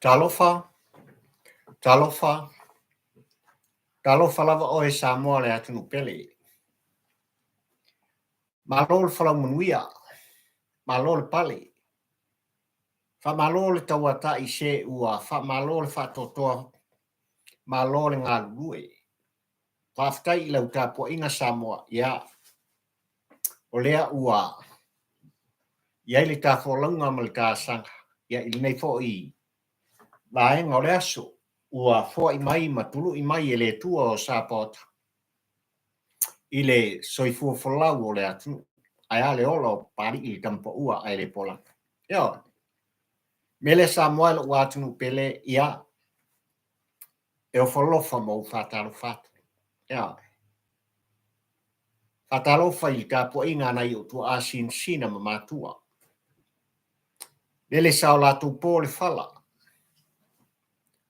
Talofa, talofa, talofa lava oe Samoa le atunuu pele. Malo le folau manuia, malo le pale. Faamalo le tauatai se ua faamalo le faatoatoa, malo le galulue. Faafetai i lau tapuaiga Samoa, ia, o lea ua i ai le ta folauga ma le ta asaga, ia, i lenei foi vaega o le aso, ua foai mai ma tului mai e le Atua o Sapaota i le soifua folau o le atunuu, ae a le ola o Papalii le tama paua ae le polagi. Ioe. Mea lea Samoa e lou atunuu pele, ia, e ofo alofa ma ou faatalofa atu. Ioe. Faatalofa i le tapuaiga a nai ou tuaa sinasina ma matua. Lele sa o latou po le fala.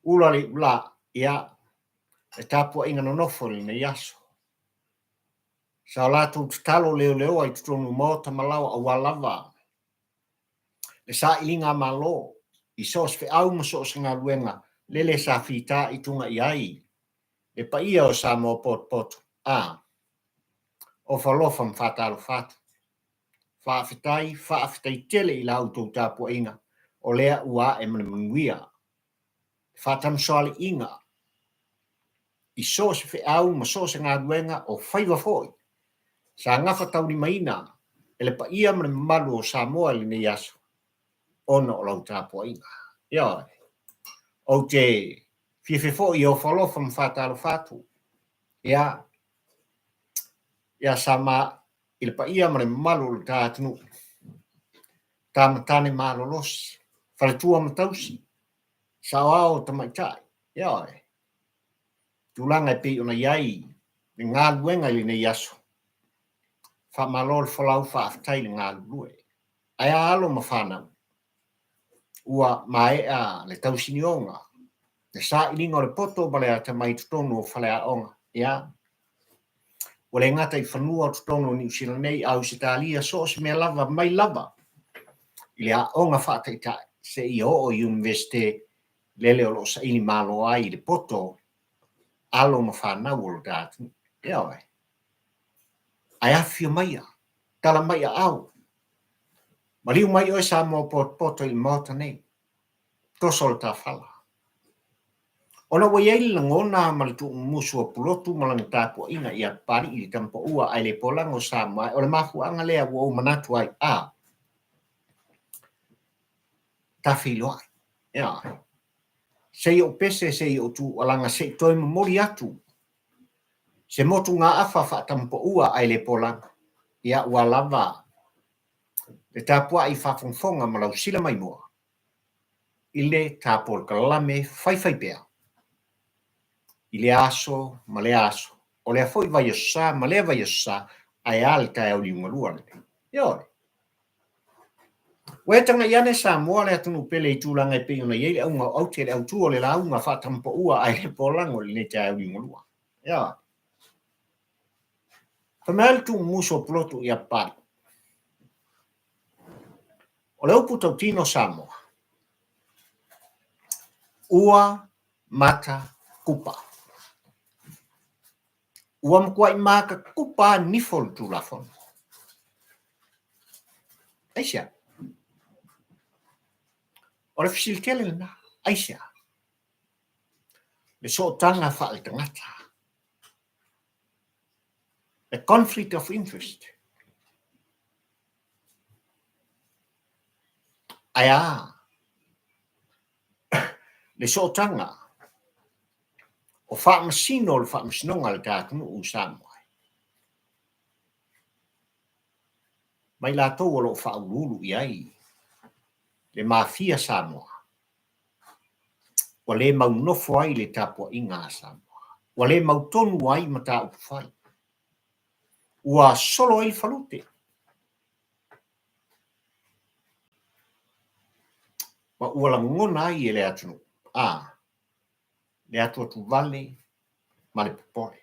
Ula le iula, ia, le tapuaiga nonofo i lenei aso. Sa o latou tatalo leoleoa i totonu o maota ma laoa aua lava le sailiga a Malo i so o se feau ma so o se galuega lele sa fitaituga i ai le paia o Samoa potopoto a ofo alofa ma faatalofa atu. Faafetai, faafetai tele i la outou tapuaiga o lea ua ae ma le manuia le faatamasoaliiga i so o se feau ma so o se galuega o faiva foi sa gafataulimaina e le paia ma le mamalu o Samoa i lenei aso ona o lau tapuaiga. Ioe. Ou te fiafia foi e ofo alofa ma faatalofa atu ia ia Sama i le paia ma le mamalu o le ta atunuu, tama tane malolosi, faletua ma tausi, saoao o tamaitai, ioe, tulaga e pei ona i ai le galuega i lenei aso. Faamalo le folau, faafetai le galulue. Ae a alo ma fanau? Ua maea le tausinioga, le sailiga o le poto ma le atamai i totonu o faleaoga, ia, ua le gata i fanua o totonu o Niu Sila nei, a Ausetalia, so o se mea lava, mai lava i le aoga faataitai seia oo i Iunivesite lele o lo o saili malo ai i le poto alo ma fanau o lo ta atunuu. Ioe. Ae afifio maia, tala mai aao, maliu mai oe Samoa potopoto i le Maota nei, toso le ta fala. Ona ua i ai le lagona ma le tuumumusu o Pulotu ma lana tapuaiga ia Papalii le tama paua ae le polaga o Samoa, o le mafuaaga lea ua ou manatu ai, a ta feiloai, ioe, se i ou pese, se i ou tuualaga, se i toe momoli atu se motugaafa faatama paua ae le polaga, ia ua lava le tapuai faafogafoga ma lau sila maimoa i le tapolokalame faifaipea i lea aso ma lea aso, o lea foi vaiaso sa ma lea vaiaso sa, ae a le taeao liugalua lenei. Ioe. Ua e tagai ane Samoa le atunuu pele i tulaga e pei ona i ai le auga o aute, le autu o le lauga faatama paua ae le polago i lenei taeao liugalua. Ioe. Fai mai le tuumumusu o Pulotu ia Papalii. O le upu tautino Samoa, ua mata kupa. Ua matuai matakupa nifo le Tulafono. Aisea? O le fesili tele lena. Aisea? Le sootaga faaletagata. The conflict of interest. Ae a le sootaga o faamasino o le faamasinoga a le ta atunuu i Samoa ma i latou o lo o faauluulu i ai le Mafia Samoa, ua le maunofo ai le tapuaiga a Samoa, ua le mautonu ai mataupu fai, ua solo ai le falute. Ma ua lagona ai e le atunuu, a, le atuatuvale ma le popole.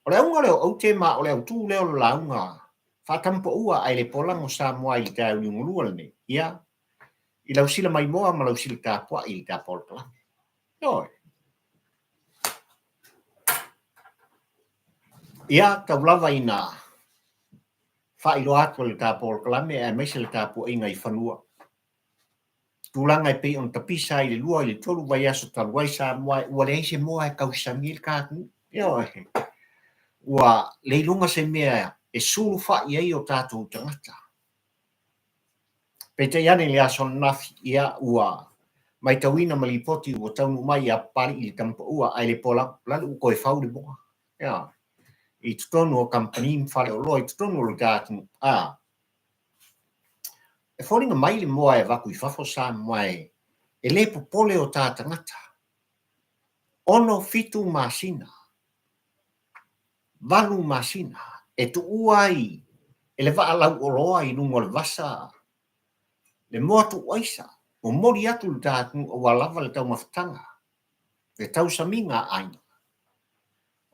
O le auga lea o aute ma o le autū lea o le lauga faatamapaua ae le polago Samoa i le taeao liugalua lenei. Ia, I lau sila maimoa ma lau sila tapuai i le ta polokalame. Ioe. Ia, tau lava ina faailoa atu e le ta polokalame aemaise le tapuaiga i fanua. Tulaga e pei ona tapisa ai i le 2 i le 3 vaiaso talu ai Samoa ua leai se moa e tausami ai le ta atunuu. Ioe. Ua le iloga se mea e sulufai ai o tatou tagata. Peitai ane i le aso ananafi, ia, ua matauina ma lipoti ua taunuu mai ia Papalii i le Tamapaua ae le po lava, lale ua toe fau le moa, ia, i totonu o kamupani ma faleoloa i totonu o le ta atunuu. A, e foliga mai le moa e avatu i fafo Samoa e le popole o ta tagata. 6, 7 masina 8 masina e tuua ai e le vaa lauoloa i luga o le vasa le moa tuuaisa, momoli atu i le ta atunuu aua lava le taumafataga, le tausamiga a aiga.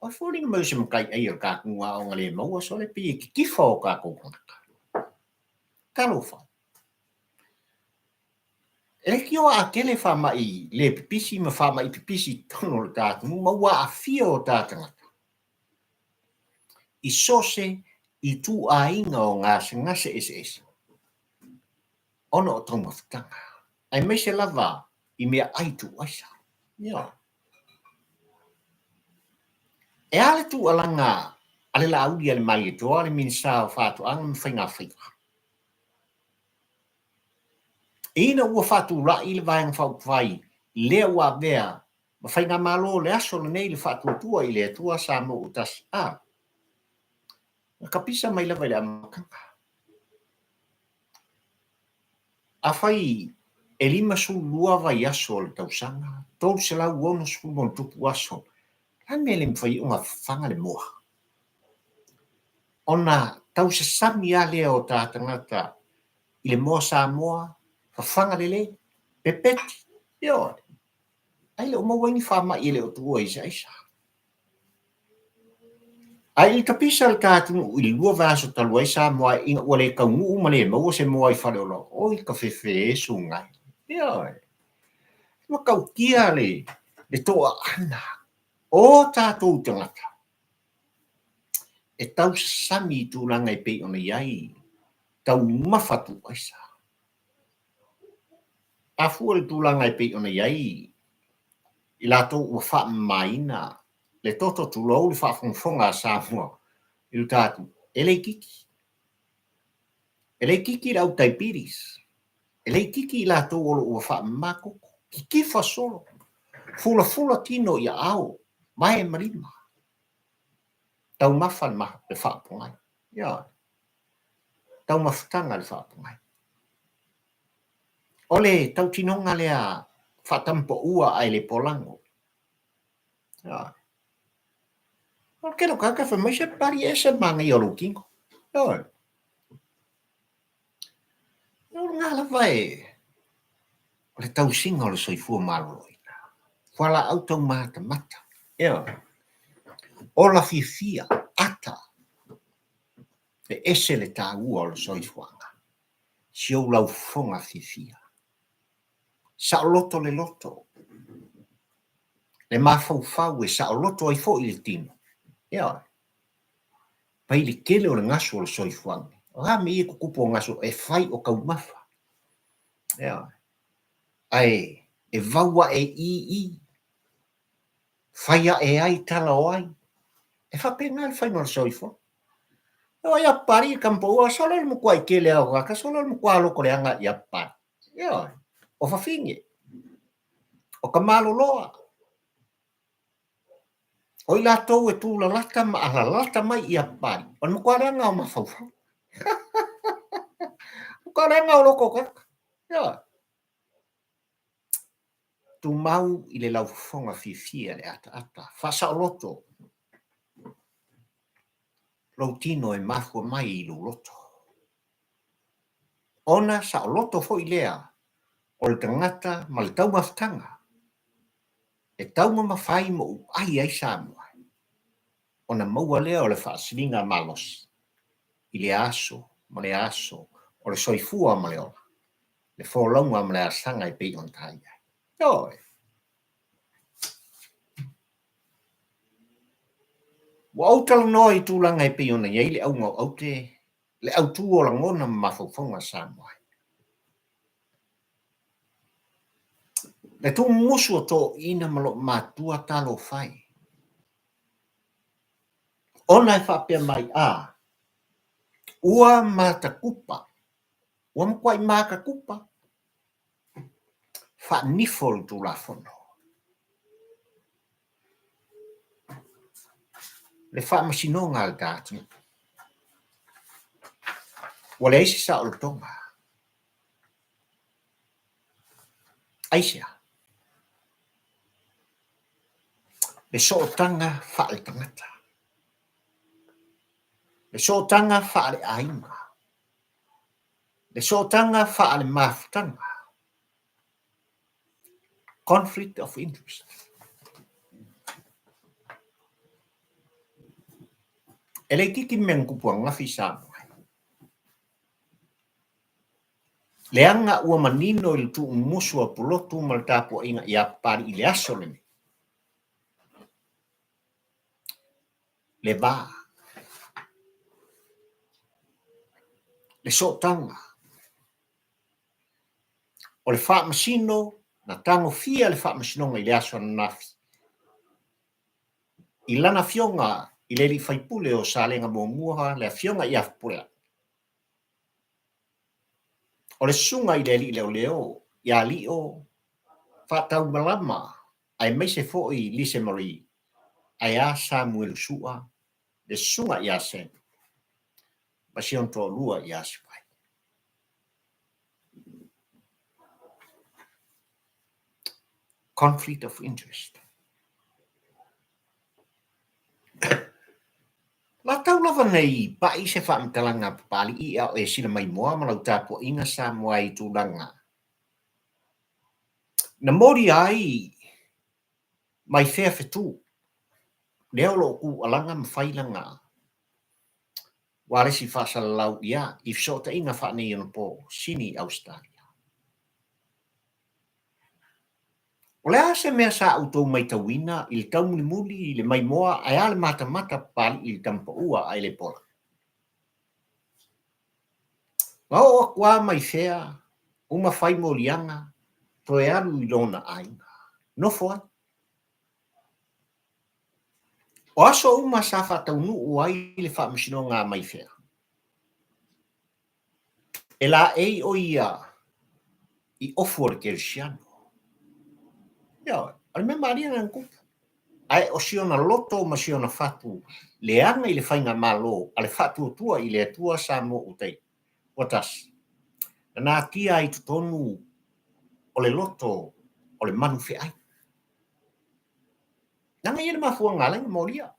O le foliga mai o se mataiai a le ta atunuu aoga le maua sole pei e titifa o tatou tagata. Talofa! E leitioa a tele faamai le pipisi ma faamai pipisi i totonu o le ta atunuu ma ua aafia o ta tagata i so o se ituaiga o gasegase eseese ona o taumafataga, aemaise lava i meaai tuuaisa. Ioe. E a le tuualaga a le Laauli a le Malietoa, le Minisita o Faatoaga ma Faigafaiva? Ina ua faatulai le Vaega Faaupufai lea ua avea ma Faigamalo le aso lenei le Faatuatua i le Atua Samoa ua Tasi, a na tapisa mai lava i le amataga. Afai e 52 vaiaso o le tausaga, 360 ma ona tupu aso, o le a le mea e le mafai ai ona fafaga le moa? Ona tausasami lava lea o ta tagata i le moa Samoa, fafaga lelei, pepeti, ioe, ae le o maua ai ni faamai e le o tuua i se aisa. Ae i le tapisa le ta atunuu i le 2 vaiaso talu ai Samoa ina ua le taunuu ma le maua se moa i faleoloa, oi ka fefe e sugai. Ioe. E matautia le toaana o tatou tagata e tausasami i tulaga e pei ona i ai taumafa tuuaisa. A fua i le tulaga e pei ona i ai i latou ua faamamaina le toto tulou le faafogafoga a Samoa i le ta atunuu, e le itiiti. E le itiiti le au diabetes, e le itiiti i latou o lo o ua faamama toto, titifa solo, fulafula tino i aao, vae ma lima, taumafa le faapogai. Ioe. Taumafataga le faapogai. O le tautinoga lea faatamapaua ae le polago. Ioe. O le tele o tagata e fai mai se pali ese le manaia o lou tino. Ioe. O lena lava e o le tausiga o le soifua maloloina. Fualaau taumatamata. Ioe. Ola fiafia, ata. E ese le taua o le soifuaga. Si ou laufofoga fiafia. Saoloto le loto. Le mafaufau e saoloto ai foi le tino. Ioe. Mai le tele o le gasu o le soifuaga. O a mea ia e tutupu o gasu e fai o taumafa. Ioe. Ae e vau ae i i. Fai ae ai tala o ai. E faapena le faiga o le soifuaga. O ai a Papalii i Tamapaua, solo le matuai tele lava o tagata, solo le matua loto leaga ia Papalii. Ioe, o fafine, o tamaloloa, o i latou e tulalata ma alalata mai ia Papalii, o le matua leaga o mafaufau. Matua leaga o loto o tagata. Ioe. Tumau i le laufofoga fiafia le ataata, faasaoloto lou tino e mafua mai i lou loto. Ona saoloto foi lea o le tagata ma le taumafataga e taumamafa ai ma uai ai Samoa, ona maua lea o le faasiliga malosi i le aso ma le aso o le soifua ma le ola. Le folauga ma le asaga e pei ona ta i ai. Ioe. Ua ou talanoa i tulaga e pei ona i ai le auga o aute, le autu o lagona ma mafaufauga a Samoa ai. Le tuumumusu o toeaiina ma loomatua talofa e. Ona e faapea mai, a, ua matakupa, ua matuai matakupa faanifo le Tulafono. Le faamasinoga a le ta atunuu. Ua leai se saolotoga. Aisea? Le sootaga faaletagata. Le sootaga faaleaiga. Le sootaga faalemafutaga. Conflict of interest. E le itiiti le mea na tupu ananafi i Samoa. Leaga ua manino i le tuumumusu a Pulotu ma le tapuaiga ia Papalii i le aso lenei. Le va. Le sootaga. O le faamasino na tagofia le faamasinoga i le aso ananafi i lana afioga i le alii faipule o Salega Muamua, le afioga ia Fepuleai. O le susuga i le alii leoleo ia Lio Faataumalama aemaise foi Lise Marie, ae a Samuelu Sua, le susuga ia Sam ma si ona toalua ia Sivai. Conflict of interest. Latau lava nei pai se faamatalaga a Papalii a o e sila maimoa ma lau tapuaiga Samoa i tulaga na molia ai mai fea fetu lea o lo o tuualaga ma fai lana ualesi faasalalau ia i fesootaiga faaneionapo Sini Ausetalia. O le a se mea sa outou maitauina i le taumulimuli i le maimoa ae a le matamata Papalii i le tama paua a Elepola? Na oo atu a mai fea uma fai moliaga toe alu i lona aiga. Nofo ai. O aso uma sa faataunuu ai le faamasinoga a mai fea. E laei ʻo ia i ofu o le kerisiano. Ioe, o le mea malie lena na tupu. Ae o si ona loto ma si ona fatu leaga i le faigamalo a le Faatuatua i le Atua Samoa ua tai, ua tasi, na natia ai i totonu o le loto o le manu feai. Leaga ia le mafuaaga ala ai ona molia.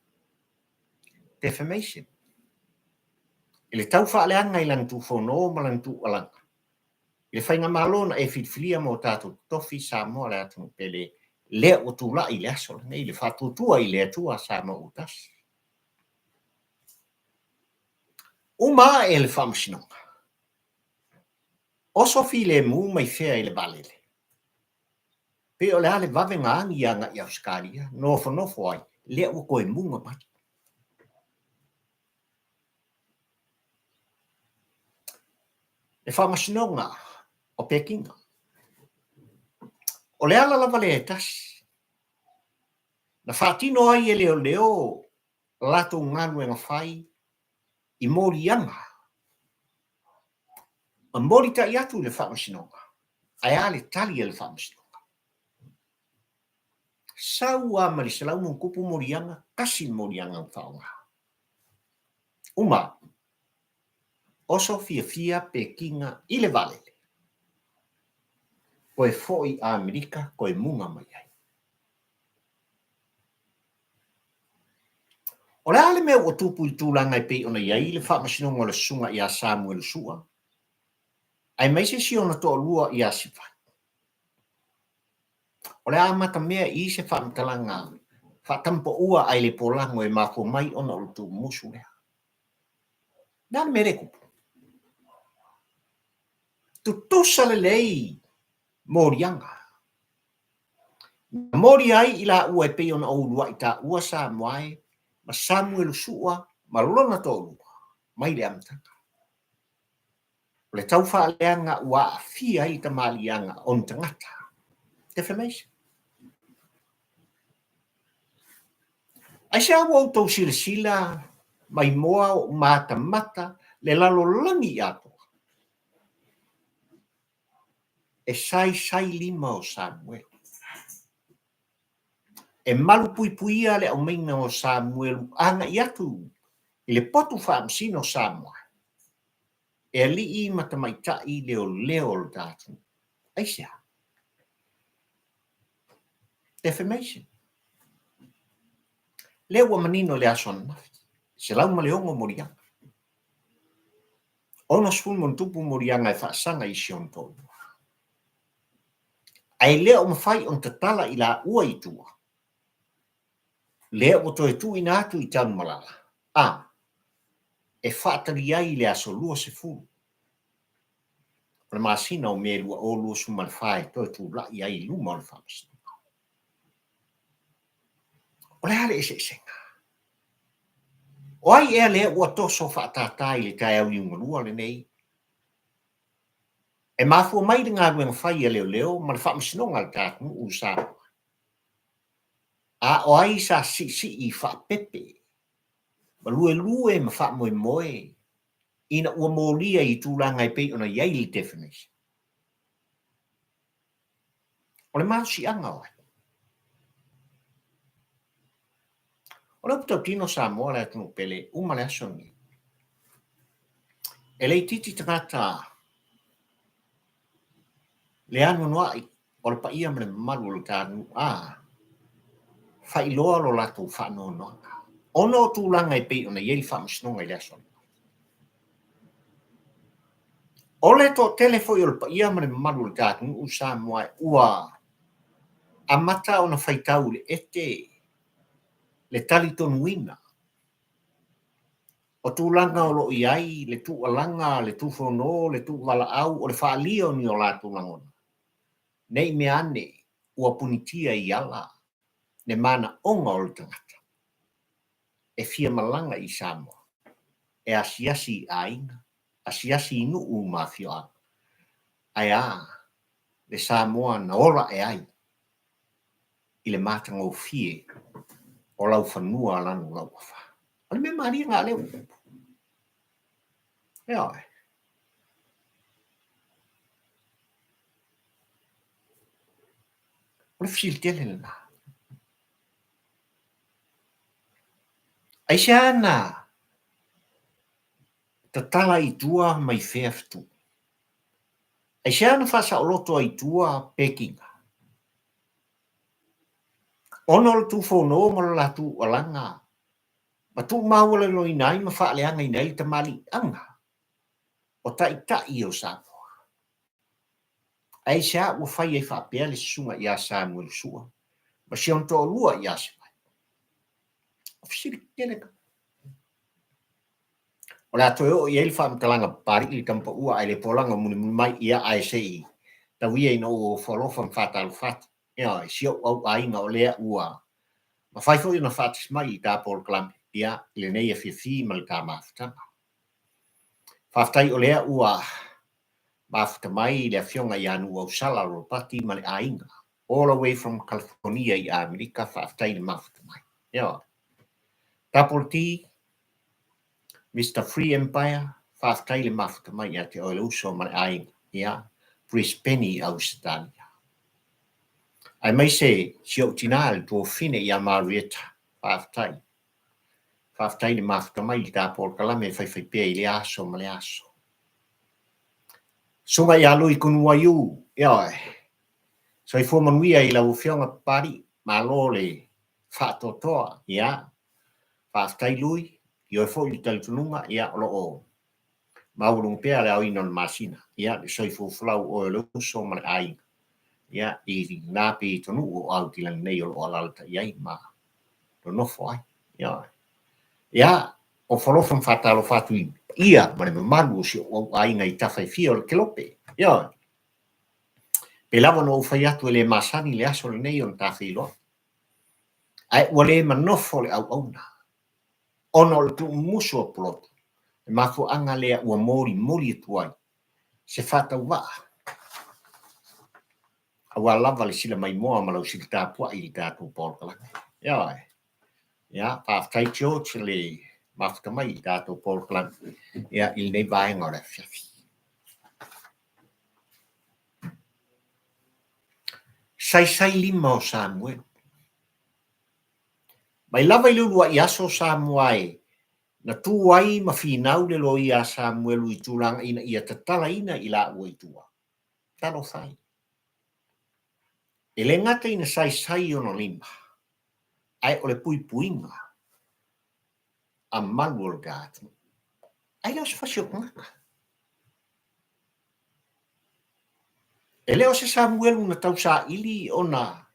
Defamation. I le tau faaleaga i lana tufono ma lana tuualaga i le faigamalo na e filifilia mo tatou totofi Samoa le atunuu pele lea ua tulai i le aso lenei le faatuatua i le Atua Samoa ua tasi. Uma ae le faamasinoga. Oso filemu mai fea i le vaalele. Pei o le a le vave na agi agai i Ausetalia, nofonofo ai, lea ua toe muga mai. Le faamasinoga o Pekiga. O le ala lava lea e tasi na faatino ai e leoleo latou galuega fai i moliaga ma molitai atu i le faamasinoga, ae a le tali a le faamasinoga? Sau a ma le 100+ moliaga, tasi le moliaga na faaaoga. Uma, oso fiafia Pekiga i le vaalele, toe foi i Amerika, toe muga mai ai. O le a le mea ua tupu i le tulaga e pei ona i ai le faamasinoga o le susuga ia Samuelu Sua, aemaise si ona toalua ia Sivai? O le a amatamea i se faamatalaga faatamapaua ae le polago e mafua mai ona o le tuumumusu lea. O le a le mea lea e tupu? Tutusa lelei moliaga. Na moli ai i laua e pei ona ou uluai taua Samoa e ma Samuelu Sua ma lona toalua mai le amataga. O le taufaaleaga ua aafia ai le tamaaliiaga o ni tagata. Defamation. Aisea ua outou silasila maimoa ou matamata le lalolagi atoa? E saisai lima o Samuelu. E malupuipuia le aumaiga o Samuelu agai atu i le potu faamasino o Samoa e alii ma tamaitai leoleo o le ta atunuu. Aisea? Defamation. Lea ua manino i le aso ananafi, 106 moliaga. 60+ moliaga e faasaga i si ona toalua. Ae le o mafai ona tatala i laua i tua, lea ua toe tuuina atu i Tanumalala, a e faatali ai i le aso 20 o le masina o Me 2024 e toe tulai ai i luma o le Faamasinoga. O le a le eseesega? O ai ea lea ua toso faatātā i le taeao liugalua lenei? E mafua mai le galuega fai a leoleo ma le faamasinoga a le ta atunuu o Samoa. A o ai sa siisii faapepe ma luelue ma faamoemoe ina ua molia i tulaga e pei ona i ai le defamation? O le malosiaga o ai? O le upu tautino Samoa le atunuu pele uma le aso lenei. E le itiiti tagata le anoanoai o le paia ma le mamalu o le ta nuu a faailoa lo latou faanoanoaga ona o tulaga e pei ona i ai le faamasinoga i le aso ananafi. O le toatele foi o le paia ma le mamalu o le ta atunuu Samoa ua amata ona faitau i le ete le talitonuina o tulaga o lo o i ai le tuualaga, le tufono, le tuuvalaau o le faaalia o ni o latou lagona, ne i mea ane ua punitia i ala le manaoga o le tagata e fia malaga i Samoa e asiasi i aiga, asiasi i nuu ma afioaga, ae a le Samoa na ola ae ai i le matagofie o lau fanua lanu lauafa. O le mea malie lena lea ua tupu. Ioe. O le fesili tele lena. Aisea na tatala i tua mai fea fetu? Aisea na faasaoloto ai i tua pekiga? Ona o le tufono ma le latou alaga ma tuumaualaloina ai ma faaleagaina ai le tamaliiaga o taitai o Samoa. Aisea ua fai ai faapea le susuga ia Samuelu Sua ma si ona toalua ia Sivai? O fesili tele na. O le a toe oo i ai le faamatalaga Papalii le tama paua ae le polaga o mulimuli mai, ia ae se i tau ia ina ou ofo alofa ma faatalofa atu, ioe, i si ou au aiga o lea ua mafai foi ona faatasi mai i le ta polokalame, ia, i lenei afiafi ma le ta mafutaga. Faafetai o lea ua mafuta mai le afioga ia Nuuausala Ropati ma le aiga, all the way from California i Amerika, faafetai le mafuta mai. Ioe. Double T, Mister Free Empire, faafetai le mafuta mai ia te oe le uso ma le aiga, ia, Brisbane i Ausetalia. Aemaise si ou tinā le tuafafine ia Marietta, faafetai. Faafetai le mafuta mai i le ta polokalame e faifai pea i lea aso ma lea aso. Susuga ia Lui Kunuwaiū, ioe, soifua manuia i lau Afioga Papalii, malo le faatoatoa, ia, Faafetai Lui, i oe foi le talitonuga, ia, o lo o maualuga pea le aoina o le masina, ia, le soifua folau o oe o le uso ma le aiga, ia, i na pitonuu o Aotilani nei o lo o alaalatai ai ma nonofo ai. Ia, ia, ofo alofa ma faatalofa atu i paia ma le mamalu o si ou au aiga i tafa e fia o le kelope. Ioe. Pei lava ona ou fai atu e le masani le aso lenei ona ta feiloai. Ae ua le manofo le auauna ona o le tuumumusu o Pulotu, le mafuaaga lea ua molimoli atu ai se faatauvaa aua lava le sila maimoa ma lau sili tapuai i le tatou polokalame. Ioe. Ia, faafetai George le mafuta mai i le tatou polokalame ia, i lenei vaega o le afiafi. Saisai lima o Samuelu. Mai lava i le uluai aso Samoa e na tu ai ma finau le loia a Samuelu i tulaga ina ia tatalaina i laua i tua. Talofa e! E le gata ina saisai ona lima, ae o le puipuiga a malu o le ta atunuu. Ai le o se fasi o tagata. E le o se Samuelu na tausaili ona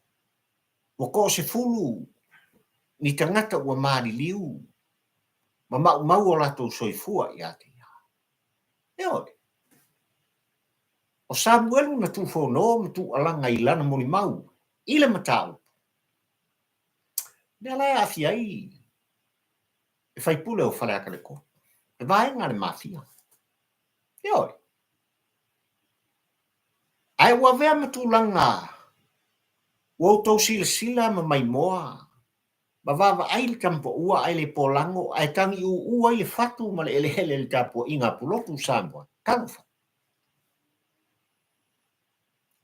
ua toasefulu ni tagata ua maliliu ma maumau o latou soifua ia te ia. Ioe. O Samuelu na tuufono ma tuualaga i lana molimau i le mataupu. Lea la e aafia ai le faipule o Faleata le 3, le vaega a le Mafia. Ioe. Ae ua avea ma tulaga ua outou silasila ma maimoa ma vaavaai le tamapaua ae le polago ae tagiuu ai le fatu ma le eleele i le tapuaiga a Pulotu Samoa. Talofa!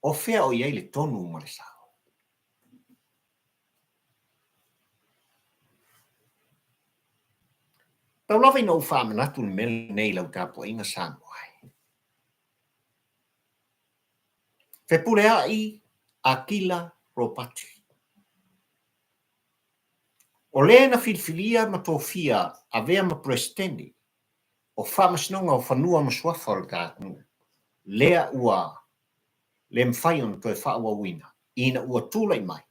O fea o i ai le tonu ma le sao? Tau lava ina ou faamanatu le mea lenei i lau tapuaiga Samoa e. Fepuleai Akila Ropati. O le na filifilia ma tofia avea ma Peresetene o Faamasinoga o Fanua ma Suafa o le ta atunuu, lea ua le mafai ona toe faaauauina ina ua tulai mai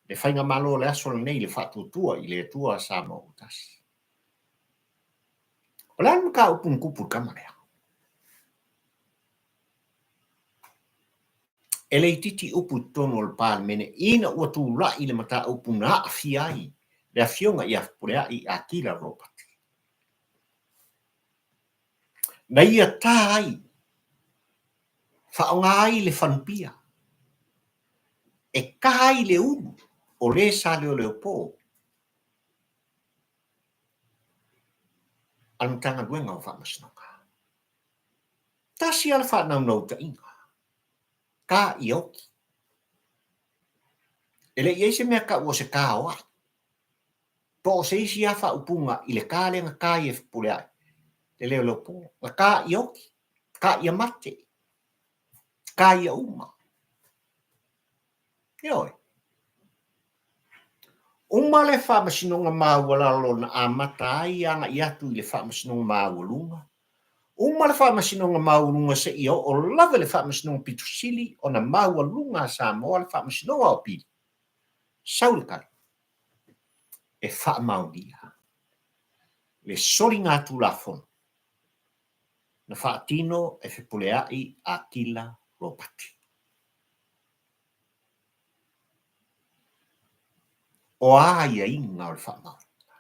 le Faigamalo o le aso lenei i le Faatuatua i le Atua Samoa ua Tasi. O le a le mataupu na tupu i le tama lea? E le itiiti upu i totonu o le Palemene ina ua tulai le mataupu na aafia ai le Afioga ia Fepuleai Akila Ropati. Na ia ta ai, faaaoga ai le fanupia e ka ai le ulu o le sa leoleopo a le Matagaluega o Faamasinoga. Tasi lava le faanaunautaiga, ka ia oki. E le i i ai se mea tau o se ka o ai, po o se isi lava faaupuga i le ka lea na ka ai e Fepuleai, le leoleopo, na ka ia oki, ka ia mate, ka ia uma. Ioe. Uma le Faamasinoga Maualalo na amata ai agai atu i le Faamasinoga Maualuga, uma le Faamasinoga Maualuga seia oo lava i le Faamasinoga Pito Sili ona maualuga a Samoa le Faamasinoga o Apili. Sau le tali, e faamaonia le soligatulafono na faatino e Fepuleai Akila Ropati. O a aiaiga o le faamaoniga?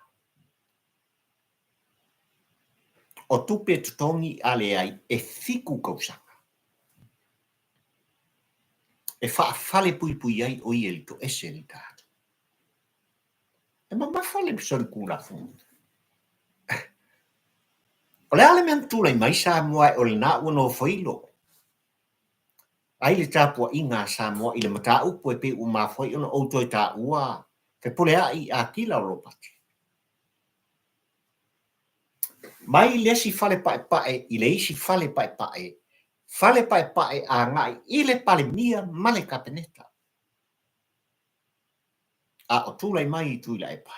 O tupe totogi a leai e fitu tausaga e faafalepuipui ai o ia i le toese i le tatou. E mamafa le solitulafono. O le a le mea na tulai mai Samoa o lena ua nofoilo ai le tapuaiga a Samoa i le mataupu e pei ua mafua ai ona ou toe taua Fepuleai Akila Ropati. Mai le isi fale paepae i le isi fale paepae, fale paepae agai i le Palemia ma le Kapeneta. A o tulai mai i Tuilaepa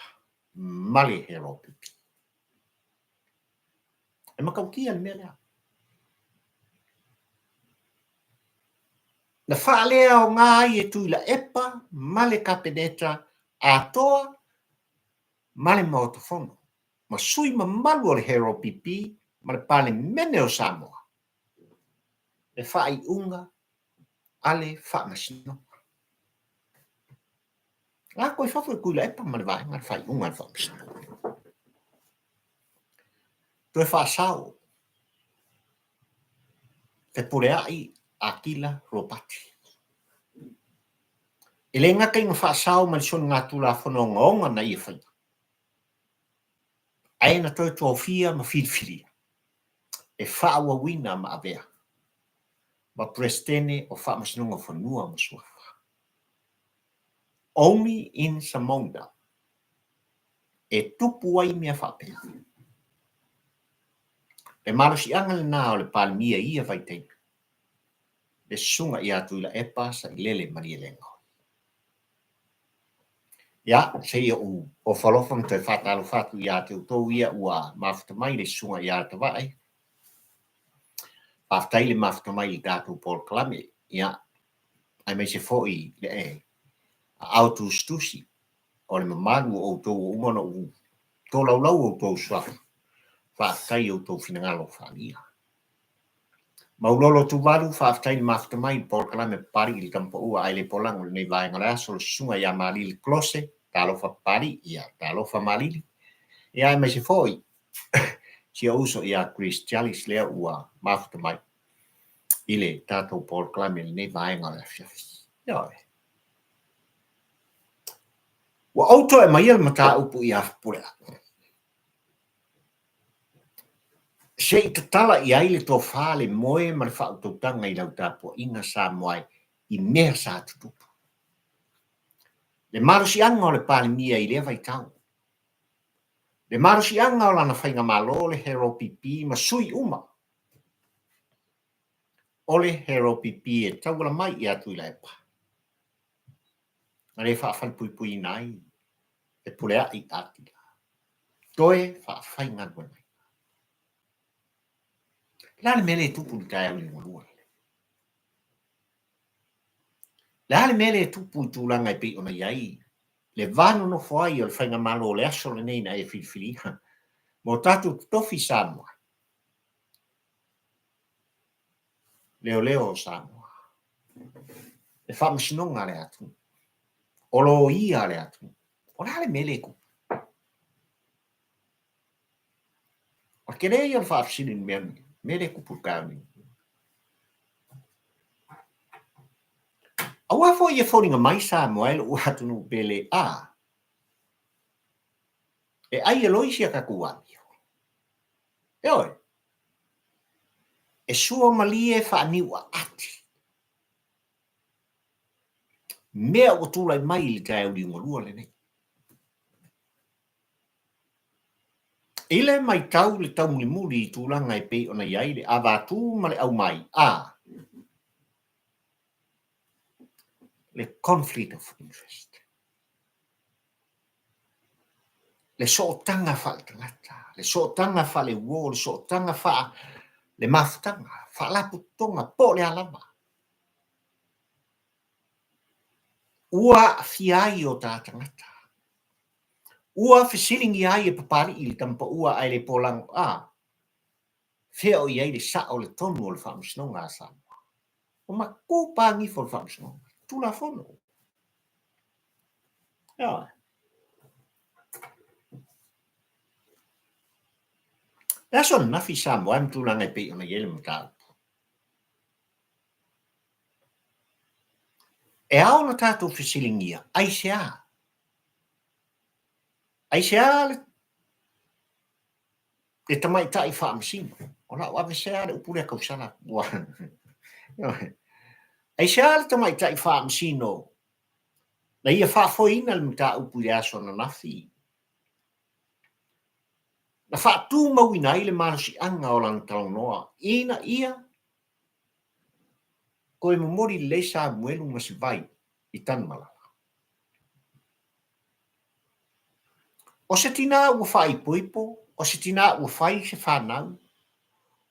ma le HRPP. E matautia le mea lea. Na faaleaoga ai e Tuilaepa ma le Kapeneta atoa ma le Maota Fono ma sui mamalu o le HRPP ma le Palemene o Samoa. Le faaiuga a le Faamasinoga. Lako i fafo e Tuilaepa ma le vaega le faaiuga a le Faamasinoga. Toe faasao Fepuleai Atila Ropati. E le gata ina faasao ma le soligatulafono ogaoga na ia faia, ae na toe tofia ma filifilia e faaauauina ma avea ma Peresetene o Faamasinoga o Fanua ma Suafa. Only in Samoa e tupu ai mea faapea. Le malosiaga lena o le Palemia i ia vaitaimi, le Susuga ia Tuilaepa Sailele Malielegaoi. Ia, se i ou ofo alofa ma toe faatalofa atu ia te outou ia ua mafuta mai le Susuga ia Tavae. Faafetai le mafuta mai i le tatou polokalame, ia, aemaise foi le aao tusitusi o le mamalu o outou ua uma ona ou tolaulau outou suafa. Faafetai i outou finagalo faaalia. Maulolo Tuvalu, faafetai le mafuta mai i le polokalame Papalii i le Tamapaua ae le polago i lenei vaega o le aso, le susuga ia Malili Klose, talofa Papalii, ia talofa Malili. Ia aemaise foi si ou uso ia Chris Challis lea ua mafuta mai i le tatou polokalame i lenei vaega o le afiafi. Ioe. Ua ou toe aumaia le mataupu ia Fepuleai. Se i tatala i ai le tofa, le moe ma le faautautaga i lau tapuaiga Samoa e i mea sa tutupu. Le malosiaga o le Palemia i lea vaitau. Le malosiaga o lana faigamalo le HRPP ma sui uma o le HRPP e tauala mai ia Tuilaepa na le faafalepuipuiina ai Fepuleai Atila. Toe faafaigaluegaina. Le a le mea lea e tupu i le taeao liugalua lenei? Le a le mea lea e tupu i tulaga e pei ona i ai le va nonofo ai o le faigamalo o le aso lenei na e filifilia mo tatou totofi Samoa? Leoleo o Samoa, le faamasinoga a le atunuu, o loia a le atunuu. O le a le mea lea e tupu? O le tele ia o le faafesili i le mea lenei, le mea lea e tupu i le taeao nei. Aua foi e foliga mai Samoa e lou atunuu pele a e ai e loi si a tatou amio. Ioe, e sua malie faaniuaati mea ua tulai mai i le taeao liugalua lenei. I le matau le taumulimuli i tulaga e pei ona i ai le avatu ma le aumai a le conflict of interest, le sootaga faaletagata, le sootaga faaleuo, le sootaga faalemafutaga, faalapotopotoga, po o le a lava. Ua aafia ai o ta tagata. Ua fesiligia ai e Papalii le tamapaua ae le polago a fea o i ai le sao o le tonu o le Faamasinoga a Samoa. Ua maku pagifo le Faamasinoga. Tulafono. Ioe. Le aso ananafi Samoa e ma tulaga e pei ona i ai le mataupu. E ao ona tatou fesiligia, aisea? Aisea le, le tamaitai faamasino? O lau aveesea le upu lea tausala atu. Aisea le tamaitai faamasino na ia faafoeina le mataupu i le aso ananafi? Na faatumauina ai le malosiaga o lana talanoa ina ia toe momoli lelei Samuelu ma se vai i Tanumalala. O se tinā ua faaipoipo, o se tinā ua fai se fanau,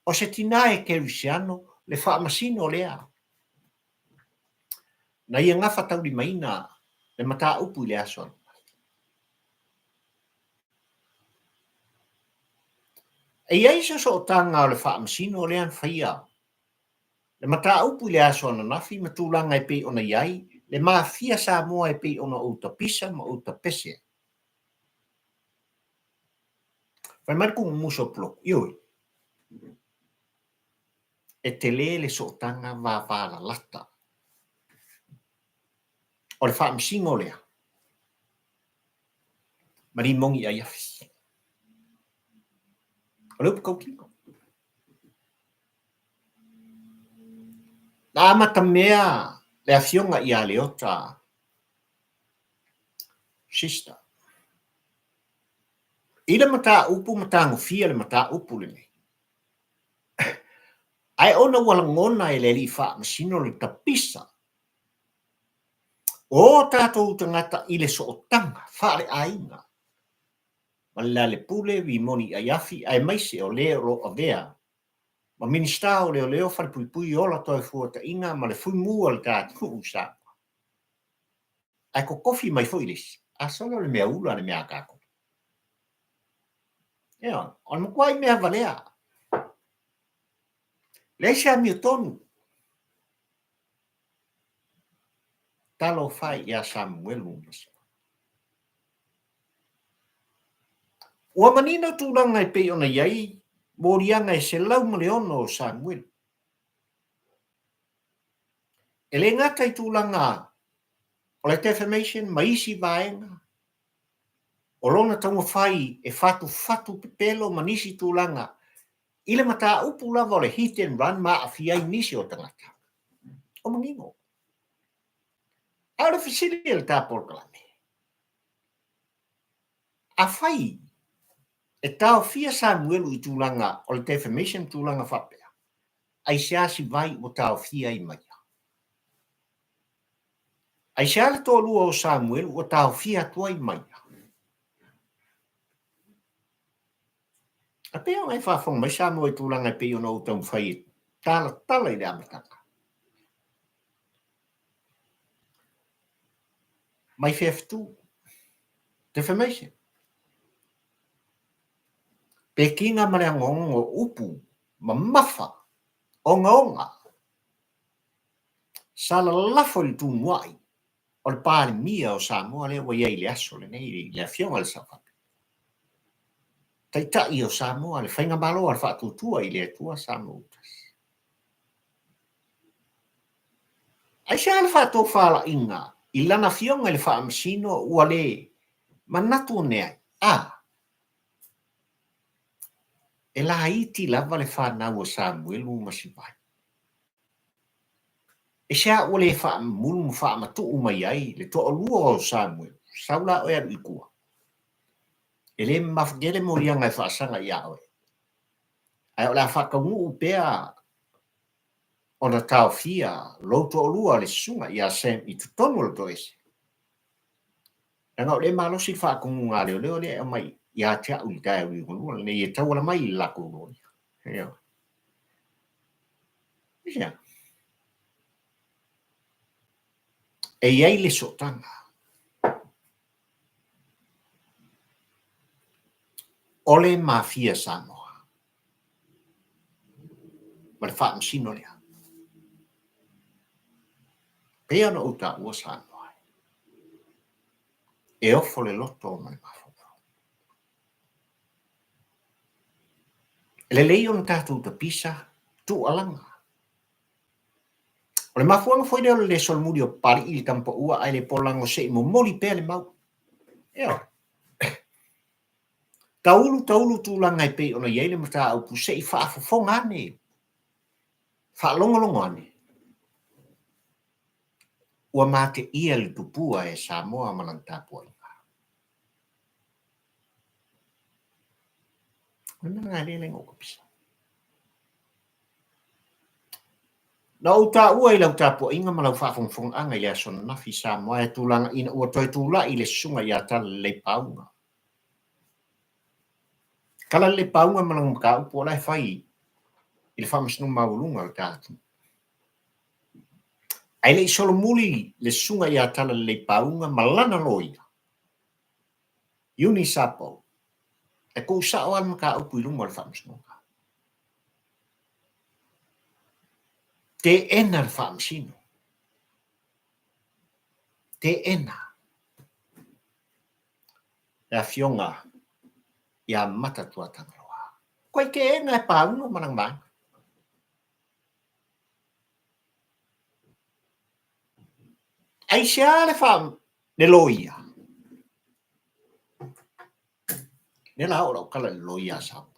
o se tinā e kerisiano le faamasino lea na ia gafataulimaina le mataupu i le aso ananafi. E i ai se sootaga o le faamasino lea na faia Le mataupu i le aso ananafi ma tulaga e pei ona i ai le Mafia Samoa e pei ona ou tapisa ma ou tapese ai. Fai mai le kumu-musu o Puloku, Ioe, e tele le sootaga vavalalata. O le faamasino lea ma Limoni Aiafi. O le upu tautino. Na amatamea le Afioga ia Leota Sister i le mataupu ma tagofia le mataupu lenei. Ae ona ua lagona e le Alii Faamasino le tapisa o tatou tagata i le sootaga faaleaiga ma le Lealepule Rimoni Aiafi aemaise o le o lo o avea ma Minisita o Leoleo, Falepuipui, Ola Toefuataiga ma le Fuimu a le ta atunuu Samoa. Ae totofi mai foi le isi, a solo le mea ula le mea a tatou. Ioe, o le matuai mea valea. Leai se amiotonu. Talofa e ia Samuelu Masima. Ua manino tulaga e pei ona i ai moliaga e 106 o Samuelu. E le gata i tulaga o le defamation ma isi vaega o lona taumafai e fatufatu pepelo ma nisi tulaga i le mataupu lava o le hit and run ma aafia ai nisi o tagata. O manino. A o le fesili a le ta polokalame, afai e taofia Samuelu i tulaga o le defamation tulaga faapea, aisea Sivai ua taofia ai Maia? Aisea le toalua o Samuelu ua taofia atu ai Maia? A pei ona e faafofoga mai Samoa i tulaga e pei ona ou taumafai e talatala i le amataga. Mai fea fetu? Defamation. Pekiga ma le agoagoga o upu mamafa, ogaoga, sa lalafo i le tumuai o le Palemia o Samoa lea ua i ai i le aso lenei, le Afioga i le Sao Faapito. Taitai o Samoa, le Faigamalo a le Faatuatua i le Atua Samoa ua Tasi. Aisea le faatofalaiga i lana afioga i le Faamasino ua le manatu ane ai, a, e laiti lava le fanau a Samuelu ma Sivai. Aisea ua le faamamulu ma faamatuu mai ai le toalua o Samuelu, sau la oe alu i tua. E le mamafa tele moliaga e faasaga ia oe, ae o le a faataunuu pea ona taofia lou toalua le susuga ia Sam i totonu o le toese. Leaga o lea e malosi le faatonuga a leoleo lea e aumai ia te au i le taeao liugalua lenei e tauala mai i le latou loia. Ioe. Aisea? E i ai le sootaga. O le Mafia Samoa ma le faamasino lea. Pei ona ou taua Samoa e ofo le loto ma le mafaufau. E lelei ona tatou tapisa tuualaga. O le mafuaaga foi lea o le le solomuli o Papalii i le tamapaua ae le polago se i momoli pea le mau. Ioe. Taulu taulu tulaga e pei ona i ai le mataupu se i faafofoga ane, faalogologo ane. Ua mateia le tupua e Samoa ma lana tapuaiga. O le mea lena lea e ala ai ona ou tapisa. Na ou taua i lau tapuaiga ma lau faafogafogaaga i le aso ananafi Samoa e tulaga ina ua toe tulai le susuga ia Talalelei Pauga. Talalelei Pauga ma lana mataupu o la e fai i le Faamasinoga Maualuga o le ta atunuu. Ae le i solomuli le susuga ia Talalelei Pauga ma lana loia, Eunice Apo, e tuusao lava le mataupu i luma o le Faamasinoga. Teena le Faamasino. Teena le Afioga ia Matatuatangaloa. Koe teena e Paulo ma lana vaega. Aisea le fa le loia? Lea la oo lau tala i le loia a Samoa.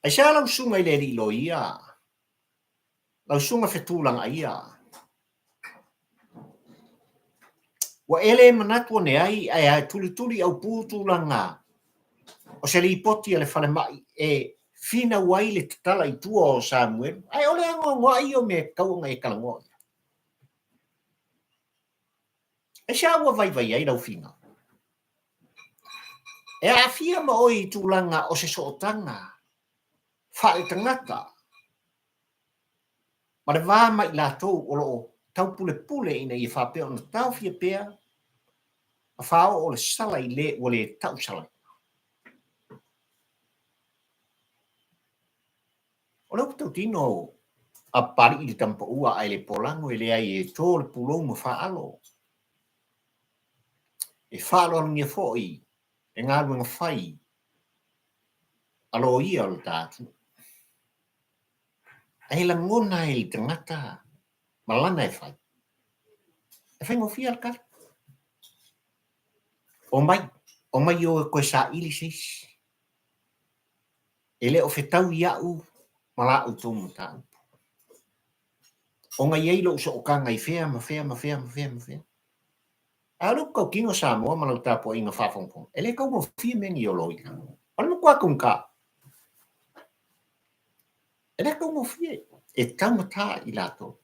Aisea lau susuga i le alii loia, lau susuga Fetulagaia, ua e le manatu ane ai ae tulituli aupu tulaga o se lipoti a le falemai e finau ai le tatala i tua o Samuelu, ae o le anoanoai ia o mea e tatau ona e talanoa i ai. Aisea ua vaivai ai lau finau? E aafia ma oe i tulaga o se sootaga faaletagata ma le va ma i latou o lo o taupulepule ina ia faapea ona taofia pea ma faaoo le sala i le ua le tausalaina. O le upu tautino a Papalii i le tama paua ae le polago e leai e to le pulou ma faaalo. E faaaloalogia foi le galuega fai a loia o le ta atunuu. Ae lagona ai le tagata ma lana e fai, e faigofie le tali. Omai, omai o e toe saili se isi. E le o fetaui au ma la outou mataupu. Ona i ai lou sootaga i fea ma fea ma fea ma fea ma fea. A o le upu tautino Samoa ma lau tapuaiga faafogafoga, e le taugofie mea nei o loia. O le matua taugata. E le taugofie, e taugata i latou.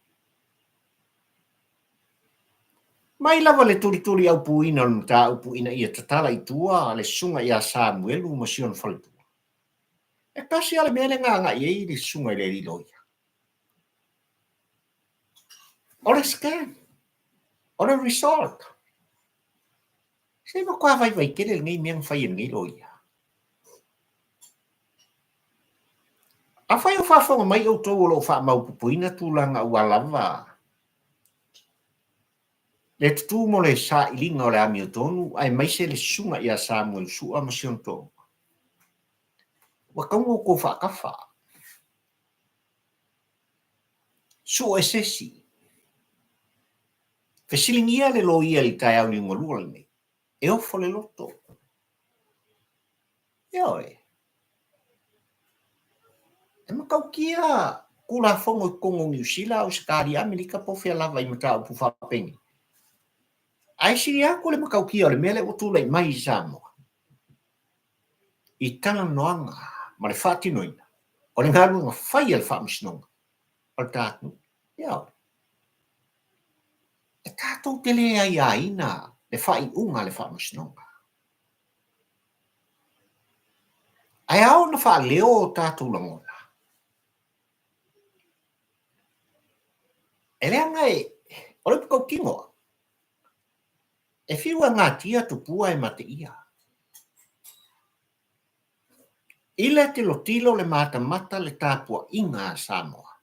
Mai lava le tulituli aupuina o le mataupu ina ia tatala i tua le susuga ia Samuelu ma si ona faletua. E tasi lava le mea lea na agai ai le susuga i le alii loia. O le scan, o le result. Se matua vaivai tele lenei mea na fai e lenei loia. Afai o faafofoga mai outou o lo o faamaopopoina tulaga ua lava le tutū mo le sailiga o le amiotonu aemaise le susuga ia Samuel Sua ma si ona toalua, ua tatau ona outou faatafa. Sue se isi. Fesiligia le loia i le taeao liugalua lenei. E ofo le loto. Ioe. E matautia Tulafono i totonu o Niu Sila, Ausetalia, Amerika po o fea lava i mataupu faapenei. Ae sili atu le matautia o le mea lea ua tulai mai i Samoa i talanoaga ma le faatinoina o le galuega fai a le Faamasinoga o le ta atunuu. Ioe. E tatou te le aiaina le faaiuga a le Faamasinoga. Ae ao ona faaleo o tatou lagona. E leaga e, o le upu tautino, e fiu e gatia tupua e mateia. I le tilotilo le matamata le tapuaiga a Samoa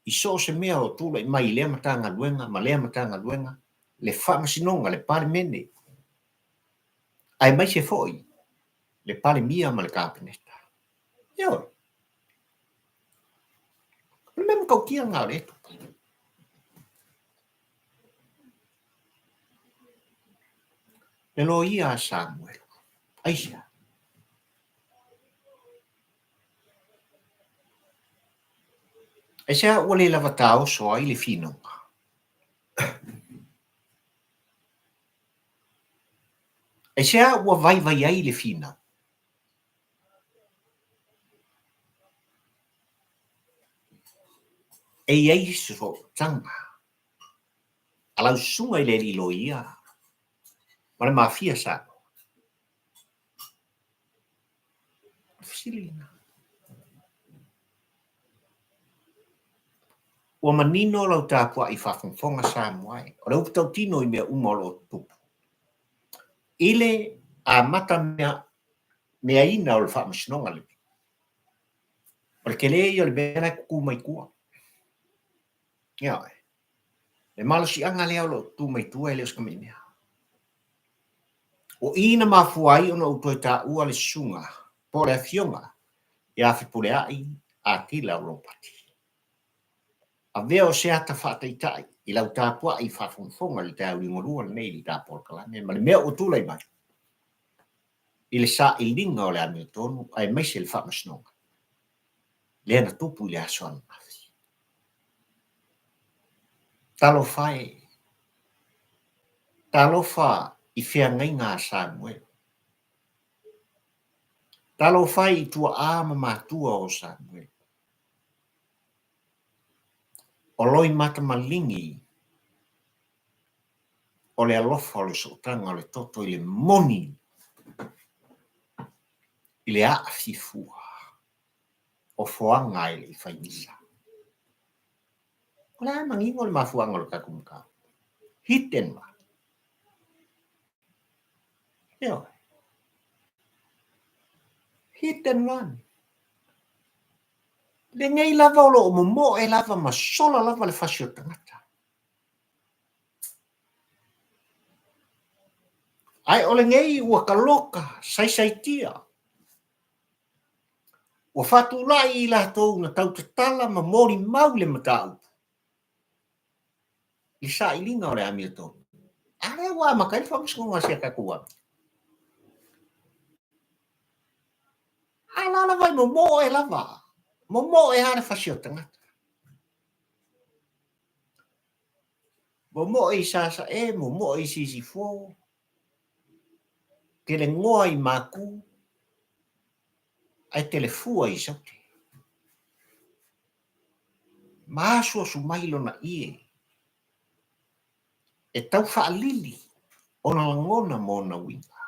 i so o se mea o tulai mai i lea Matagaluega ma lea Matagaluega, le Faamasinoga, le Palemene, aemaise foi le Palemia ma le Kapeneta. Ioe. O le mea matautia lena o lea e tupu. Le loia a Samuelu. Aisea? Aisea ua le lava taoso ai le finauga? Aisea ua vaivai ai le finau? E i ai se sootaga a lau susuga i le alii loia ma le Mafia Samoa. O le fesili lena. Ua manino lau tapuai faafogafoga Samoa e, o le upu tautino i mea uma o lo o tutupu. I le amata mea, meaina o le faamasinoga lenei. O le tele ia o le mea la e tutu mai tua. Ioe. Le malosiaga lea o lo o tutu mai tua e le o se tamai mea. O i na mafua ai ona ou toe taua le susuga po o le afioga ia Fepuleai Atila Ropati. Avea o se ata faataitai i lau tapuai faafogafoga i le taeao liugalua lenei i le ta polokalame ma le mea ua tulai mai i le sailiga o le amiotonu aemaise le faamasinoga lea na tupu i le aso ananafi. Talofa e! Talofa i feagaiga a Samuel. Talofa e i tuaa ma matua o Samuel. O loimata maligi o le alofa o le sootaga o le toto i le moni i le aafifua o foaga e le i fai misa. O le a manino le mafuaaga o le tatou mataupu? Hit and run. Ioe. Hit and run. Lenei lava o lo o momoe lava ma sola lava le fasi o le tagata. Ae o lenei ua taloka saisaitia. Ua faatulai i latou na tautatala ma molimau le mataupu i le sailiga o le amiotonu. A lea ua amata ai le faamasinoga a si a tatou amio. A la lava e momoe lava, momoe lava le fasi o le tagata. Momoe i Sasae, momoe i Sisifo, telegoa i Maku, ae telefua i Saute. Ma asuasu mai lona ie e tau faalili ona lagona ma ona uiga.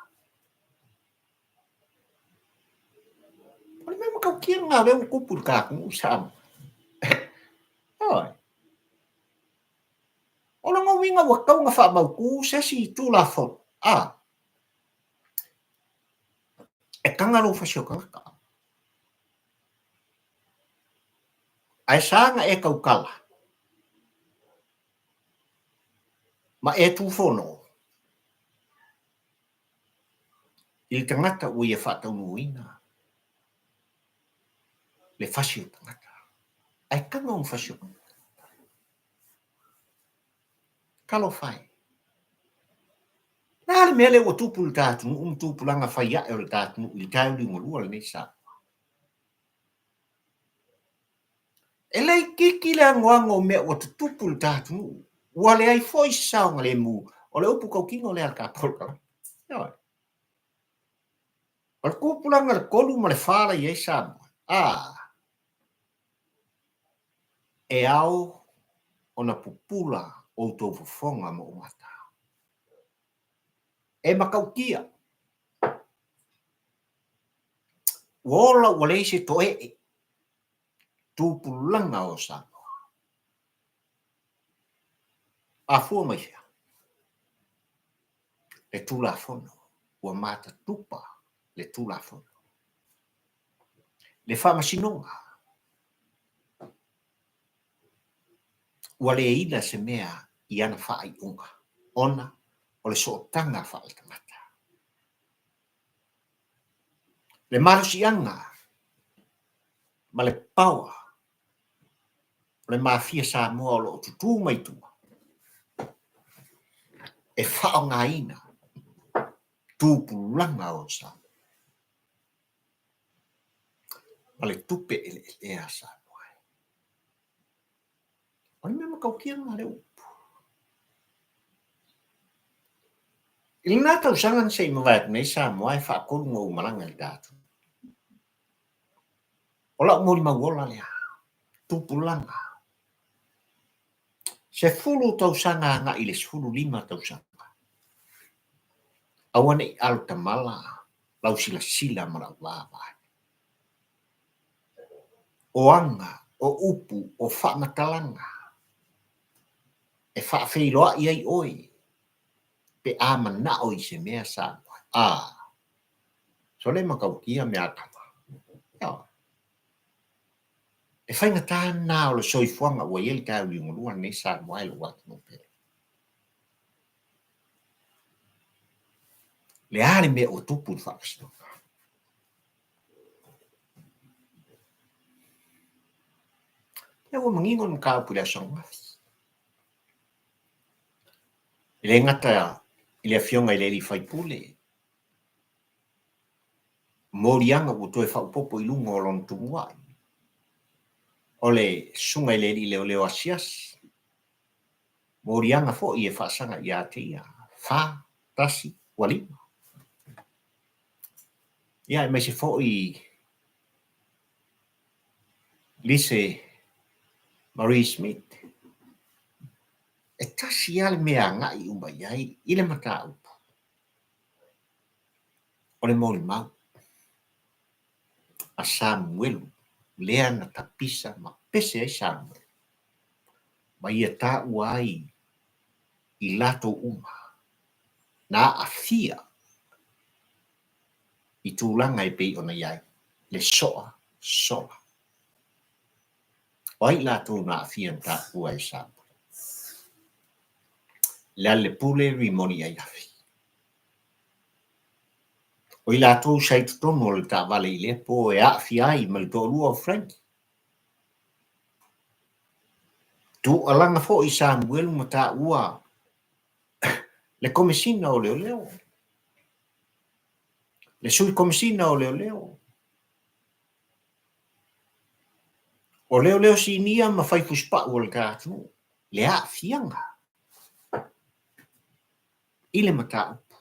O le mea matautia lena o lea ua tupu i le ta atunuu i Samoa. Ioe. O lona uiga ua tatau ona faamautu se isi Tulafono, a, e taga lou fasi o tagata. Ae sa na e tautala ma e tufono i le tagata ua ia faataunuuina le fasi o tagata. Ae taga ona fasi o tagata. Talofa e! O le a le mea lea ua tupu i le ta atunuu ma tupulaga fai ae o le ta atunuu i le taeao liugalua lenei Samoa? E le itiiti le anoano o mea ua tutupu i le ta atunuu, ua leai foi se saogalemu o le upu tautino lea a le ta polokalame. Ioe. O le tupulaga le 3 ma le 4 la i ai Samoa, a e ao ona pupula outou fofoga ma ou mata. E matautia, ua ola ua leai se toe'e tupulaga o Samoa. Afua mai fea? Le Tulafono, ua matatupa le Tulafono. Le Faamasinoga, ua le ila se mea i ana faaiuga ona o le sootaga faaletagata. Le malosiaga ma le power o le Mafia Samoa o lo o tutū mai tua e faaaogaina tupulaga o Samoa ma le tupe eleelea a Samoa. O le mea matautia lena lea upu. I lena tausaga na se i mavae atu nei Samoa e faatolu na ou malaga i le ta atunuu. O lau molimau ola lea, tupulaga. 10 tausaga agai i le 15 tausaga. Aua ne i alo tamala lau silasila ma lau vaavaai. O aga, o upu, o faamatalaga e faafeiloai ai oe pe a manao i se mea Samoa. A, sole matautia mea a tama. Ioe. faigata lena o le soifuaga ua i ai le taeao liugalua lenei Samoa e lou atunuu pele. Le a le mea ua tupu i le Faamasinoga? Lea ua manino le mataupu i le aso ananafi. E le gata i le Afioga i le alii faipule, moliaga ua toe faaopoopo i luga o lona tumuai, o le susuga i le alii leoleo asiasi, moliaga foi e faasaga ia te ia, fa, tasi, ua lima. Ia, aemaise foi Lise Marie Smith, e tasi lava le mea e agai uma i ai i le mataupu, o le molimau a Samuelu lea na tapisa ma pese ai Samuelu ma ia taua ai i latou uma na aafia i tulaga e pei ona i ai le soa sola. O ai i latou na aafia na taua e Samuelu? Lealailepule Rimoni Aiafi. O i latou sa i totonu o le taavale i lea po e aafia ai ma le toalua o Frankie. Tuualaga foi Samuelu ma taua le Komesina o Leoleo, le Sui Komesina o Leoleo, o Leoleo Sinia ma Fai Fusipau o le ta atunuu, le aafiaga i le mataupu.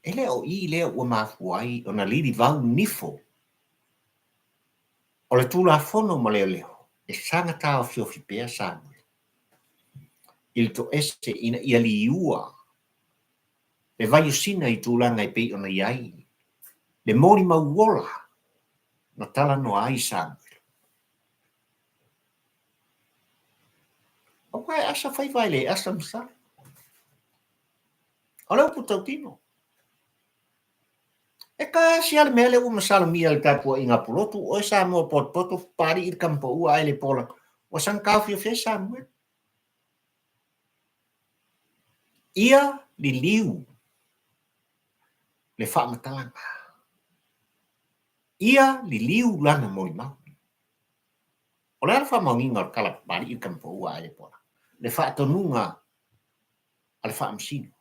E le o i lea ua mafua ai ona lilivau nifo o le Tulafono ma Leoleo e saga taofiofi pea Samuel i le toese ina ia liua le vaiosina i tulaga e pei ona i ai le molimau ola na talanoa ai Samuel. Aua e asa faiva e le asa masalo. O le upu tautino. E tasi lava le mea lea ua masalomia e le tapuaiga a Pulotu, oe Samoa potopoto, Papalii le tama paua ae le pola, ua saga taofiofi ai Samuel. Ia liliu le faamatalaga. Ia liliu lana molimau. O le a le faamaoniga o le tala Papalii le tama paua ae le pola? Le faatonuga a le Faamasino.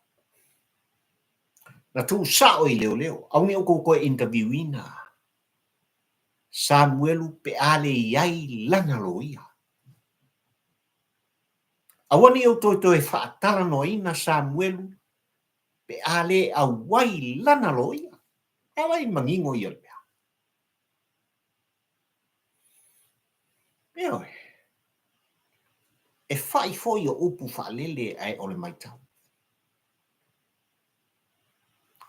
Na tuu sao i leoleo, aua ne i outou toe interview ina Samuelu pe a le i ai lana loia. Aua ne i outou toe faatalanoaina Samuelu pe a le auai lana loia. A vai manino ia o le mea. Ioe. E fai foi o upu faalele ae o le matau.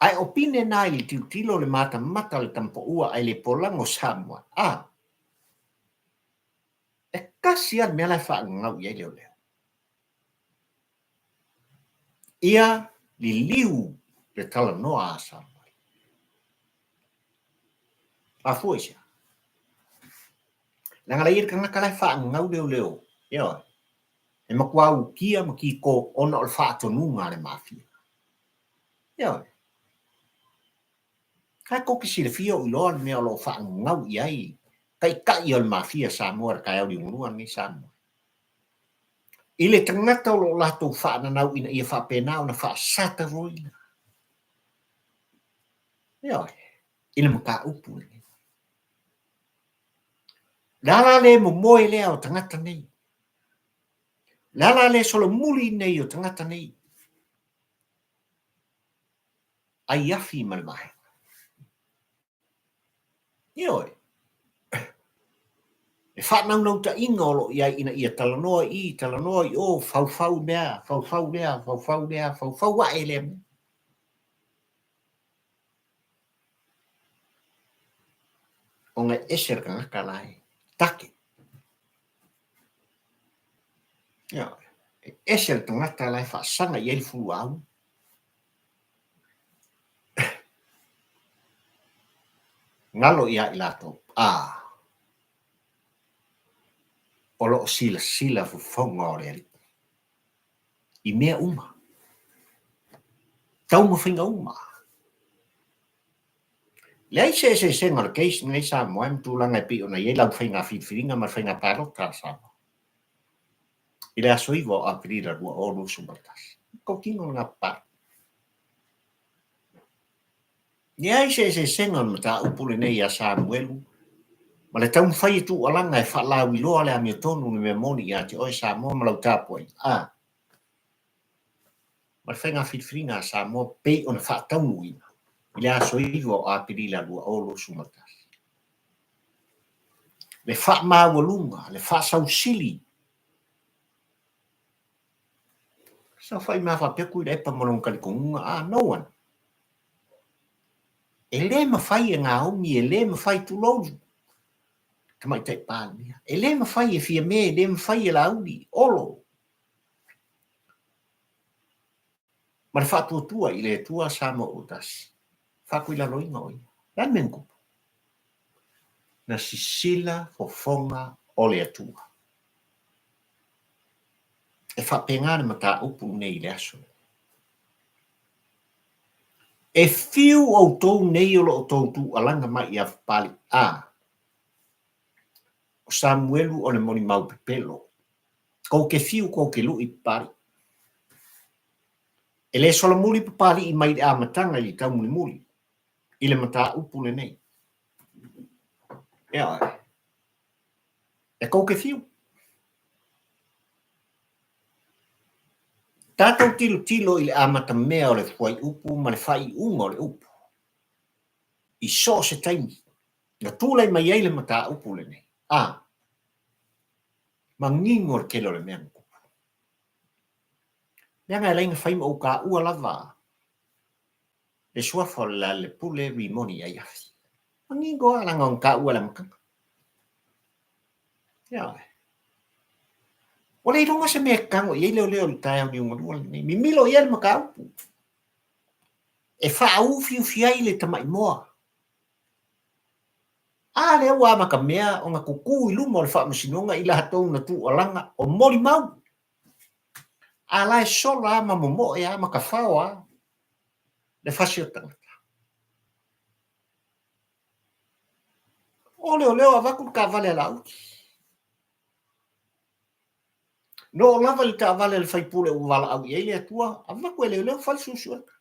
Ae o pine na i le tilotilo le matamata le tamapaua ae le polaga o Samoa. A! E tasi lava le mea la e faagagau i ai leoleo. Ia liliu le talanoa a Samoa. Mafua i se a? Leaga la e i ai le tagata la e faagagau leoleo, ioe, e matua ukia ma kiko ona o le faatonuga a le mafia. Ioe. Ae tou te silafia ou iloa le mea o lo o faagagau i ai taitai o le mafia Samoa i le taeao liugalua lenei Samoa. I le tagata o lo o latou faananau ina ia faapena ona faasataroina. Ioe. I le mataupu lenei. Le a la le momoe lea o tagata nei? Le a la le solomuli nei o tagata nei? Ai afi ma le vaega. Ioe. Le faanaunautaiga o lo o i ai ina ia talanoa i i, talanoa i o, faufau lea, faufau lea, faufau lea, faufau ae lea mea. Ona e ese le tagata la e take. Ioe. E ese le tagata la e faasaga i ai le fuluau. Galo ia i latou, a o lo o silasila fofoga o le Alii i mea uma, taumafaiga uma. Leai se eseesega o le case lenei Samoa ma tulaga e pei ona i ai lau faiga filifiliga ma le faiga palota a Samoa i le aso 9 o Aperila 2021. Tautino lena papalagi. Leai se eseesega o le mataupu lenei ia Samuelu ma le taumafai e tuualaga e faalauiloa le amiotonu le mea moni ia te oe Samoa ma lau tapuaiga, a ma le faiga filifiliga a Samoa pei ona faataunuuina i le aso 9 o Aperila 2021. Le faamaualuga, le faasausili, saofai mai faapea Tuilaepa ma lona talitonuga, a no one. E le mafai e Gaomi, e le mafai, tulou, Tamaitai Palemia, e le mafai e Fiame, e le mafai e Laauli, Olo, ma le faatuatua i le Atua Samoa ua tasi, faatuilaloina o ia. Le a le mea na tupu? Na sisila fofoga o le Atua. E faapena le mataupu lenei i le aso lenei. E fiu outou nei o lo o tou tuualaga mai ia Papalii, a o Samuelu o le molimau pepelo. Kou te fiu kou te lu'i Papalii. E le solomuli Papalii mai le amataga i le taumulimuli i le mataupu lenei. Ioe. E kou te fiu. Tatou tilotilo i le amatamea o le fuaiupu ma le faaiuga o le upu i so o se taimi na tulai mai ai le mataupu lenei, a manino le tele o le mea na tupu. Leaga e ala ai ona fai ma ou taua lava le suafa o le Lealailepule Rimoni Aiafi. Manino lava leaga ona taua i le amataga. Ioe. Ua le iloga se mea e tago i ai leoleo i le taeao liugalua lenei. Mimilo i ai le mataupu. E faaufiufi ai le tamai moa. A lea ua amatamea ona tutu i luma o le faamasinoga i latou na tuualaga o molimau. A la e sola lava ma momoe lava ma tafao lava le fasi o tagata. O leoleo avatu le taavale a Laauli. Na oo lava i le taavale a le faipule ua valaau i ai le Atua, avatu e leoleo fai le suesuega.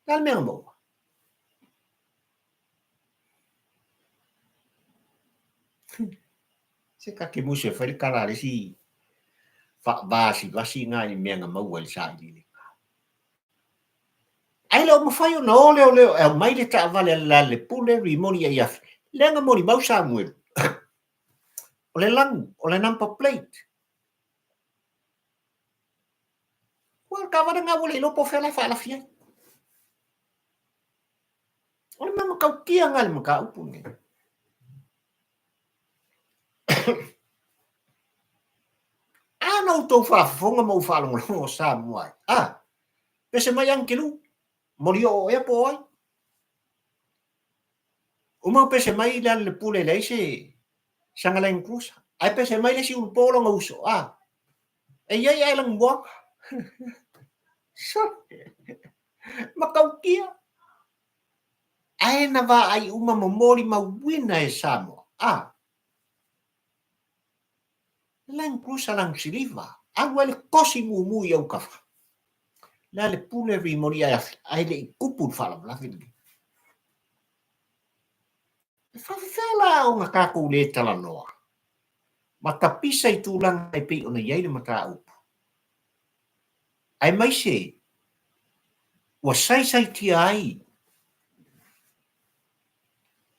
Le a le mea na maua? Se ta te musu e fai le tala a le isi faavasivasi na i mea na maua i le sailiiliga. Ae le o mafai ona o leoleo e aumai le taavale a le Lealailepule Rimoni Aiafi, lea na molimau Samuelu. O le lanu, o le number plate. Ua o le taavale lena ua le iloa po o fea la e faalafi ai. O le mea matautia lena i le mataupu lenei. A na outou faafofoga ma ou faalogologo Samoa ai. A, pese mai Angelu, molioo ea po o ai? Uma pese mai Lealailepule e leai se sana Land Cruiser. Ae pese mai le isi ulupo lona uso. A, e i ai ae lanumoana. Sole, matautia. Ae na vaai uma ma molimauina e Samoa. A, Land Cruiser lanu siliva, alu ai le kosi mumu i autafa. Le a le pule rimoni ae afi, ae le i tupu le faalavelave lenei. E faafefea la ona tatou le talanoa ma tapisa i tulaga e pei ona i ai le mataupu, aemaise ua saisaitia ai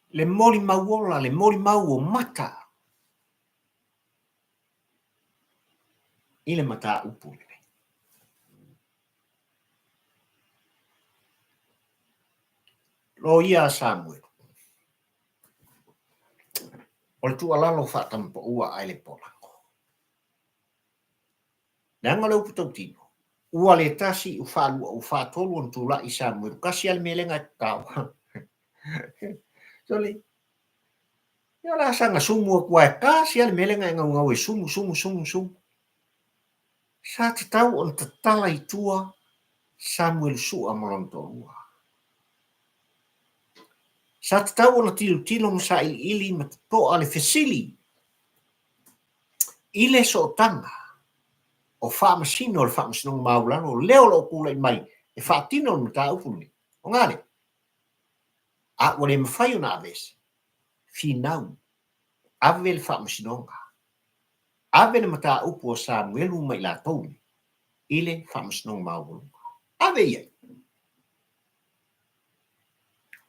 le molimau ola, le molimau o mata i le mataupu lenei. Loia a Samuelu. O le tuualalo faatamapaua ae le polago. Leaga o le upu tautino, ua le tasi, ua faalua, ua faatolu ona tulai Samuelu, tasi lava le mea lea na e tatao. Sole, ia o le a saga sumu atu ae tasi lava le mea lea na e naunau e sumu, sumu, sumu, sumu. Sa tatau ona tatala i tua Samuelu Sua ma lona toalua. Sa tatau ona tilotilo ma sailiili ma totoa le fesili i le sootaga o Faamasino o le Faamasinoga Maualalo lea o lo o tulai mai e faatino le mataupu lenei. O ga lea? A ua le mafai ona aveese, finau, ave le Faamasinoga, ave le mataupu a Samuelu ma i latou nei i le Faamasinoga Maualuga. Ave i ai.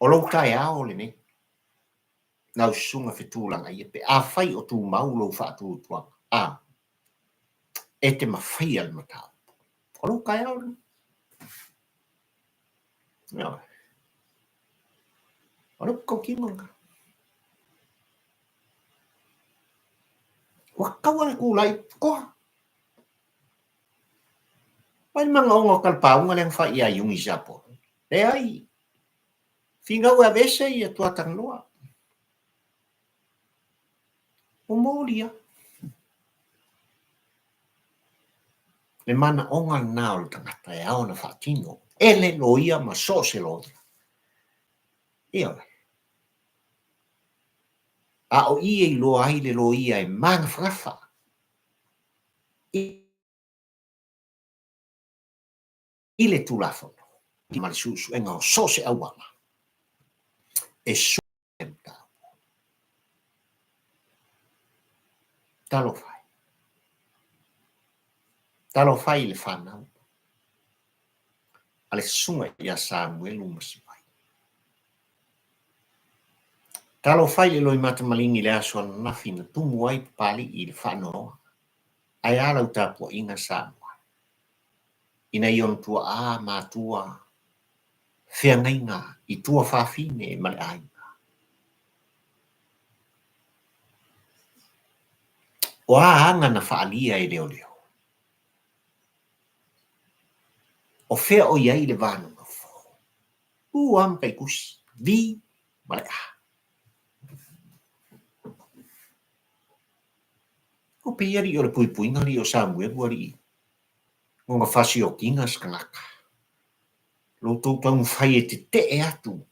O lou taeao lenei, lau susuga Fetulagaia, pe afai o tumau lou faatuatuaga, a, e te mafaia le mataupu. O lou taeao lenei. Ioe. O le upu tautino lena. Ua tatau ona tulai toa. Mai le manaoga o talapauga lea na fai ia Iuni Sapoa. Leai. Finau e aveese ia Tuatagaloa. Momoli lava. Le manaoga lena o le tagata e ao ona faatino e le loia ma so o se loia. Ioe. A o i e iloa ai le loia e magafagafa i le Tulafono ma le suesuega o so o se auala e sui ai le mataupu. Talofa e. Talofa e i le fanau a le susuga ia Samuelu Masivai. Talofa e i le loimata maligi i le aso ananafi na tumu ai Papalii i le faanoanoa. Ae a lau tapuaiga Samoa? Ina i ona tuaa matua feagaiga i tuafafine ma le aiga. O a aga na faaalia e leoleo? O fea o i ai le va nonofo? Tu a ma taitusi, V ma le A. O pei alii o le puipuiga alii o Samuelu alii nona fasiokiga se tagata. Lo outou taumafai e tetee atu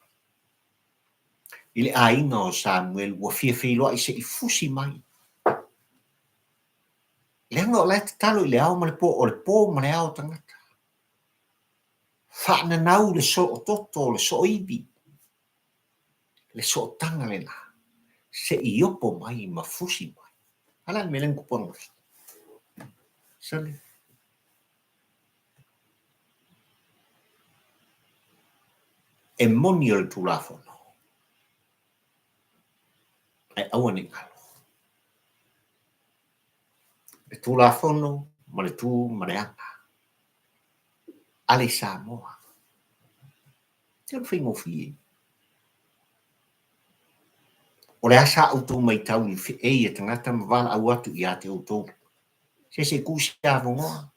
i le aiga o Samuelu ua fia feiloai se i fusi mai. Leaga o la e tatalo i le ao ma le po, o le po ma le ao tagata. Faananau le soototo, le sooivi, le sootaga lena, se i opo mai ma fusi mai. A o le a le mea lea na tupu ananafi? Sole. E moni o le Tulafono, ae aua ne i galo. Le Tulafono ma le tu ma le aga a le Samoa. E le faigofie. O le a sa outou matau i feei a tagata ma valaau atu ia te outou? Se se i tuu se avanoa.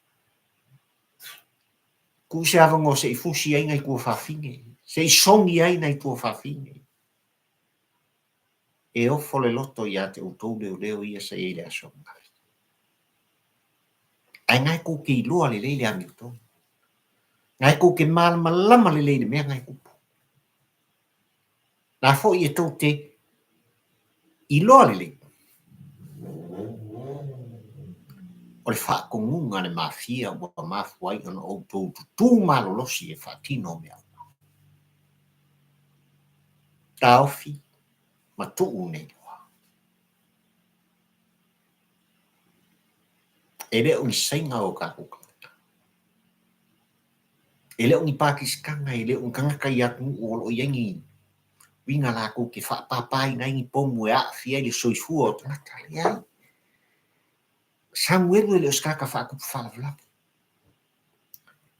Tuu se avanoa se i fusi ai nai tuafafine, se i sogi ai nai tuafafine. E ofo le loto ia te outou leoleo ia sa i ai i le aso ananafi. Ae na e tou te iloa lelei le amiotonu. Na e tou te malamalama lelei i le mea na e tupu. Na foi e tou te iloa lelei o le faatonuga a le Mafia ua mafua ai ona outou tutū malolosi e faatino mea uma. Taofi ma tuu nei loa. E le o ni Saina o tatou tagata. E le o ni Pakisitana, e le o ni tagata i atunuu o lo o i ai ni uiga latou te faapāpāina ai ni pomu e aafia ai le soifua o tagata. Leai. Samuelu e le o se tagata faatupu faalavelave.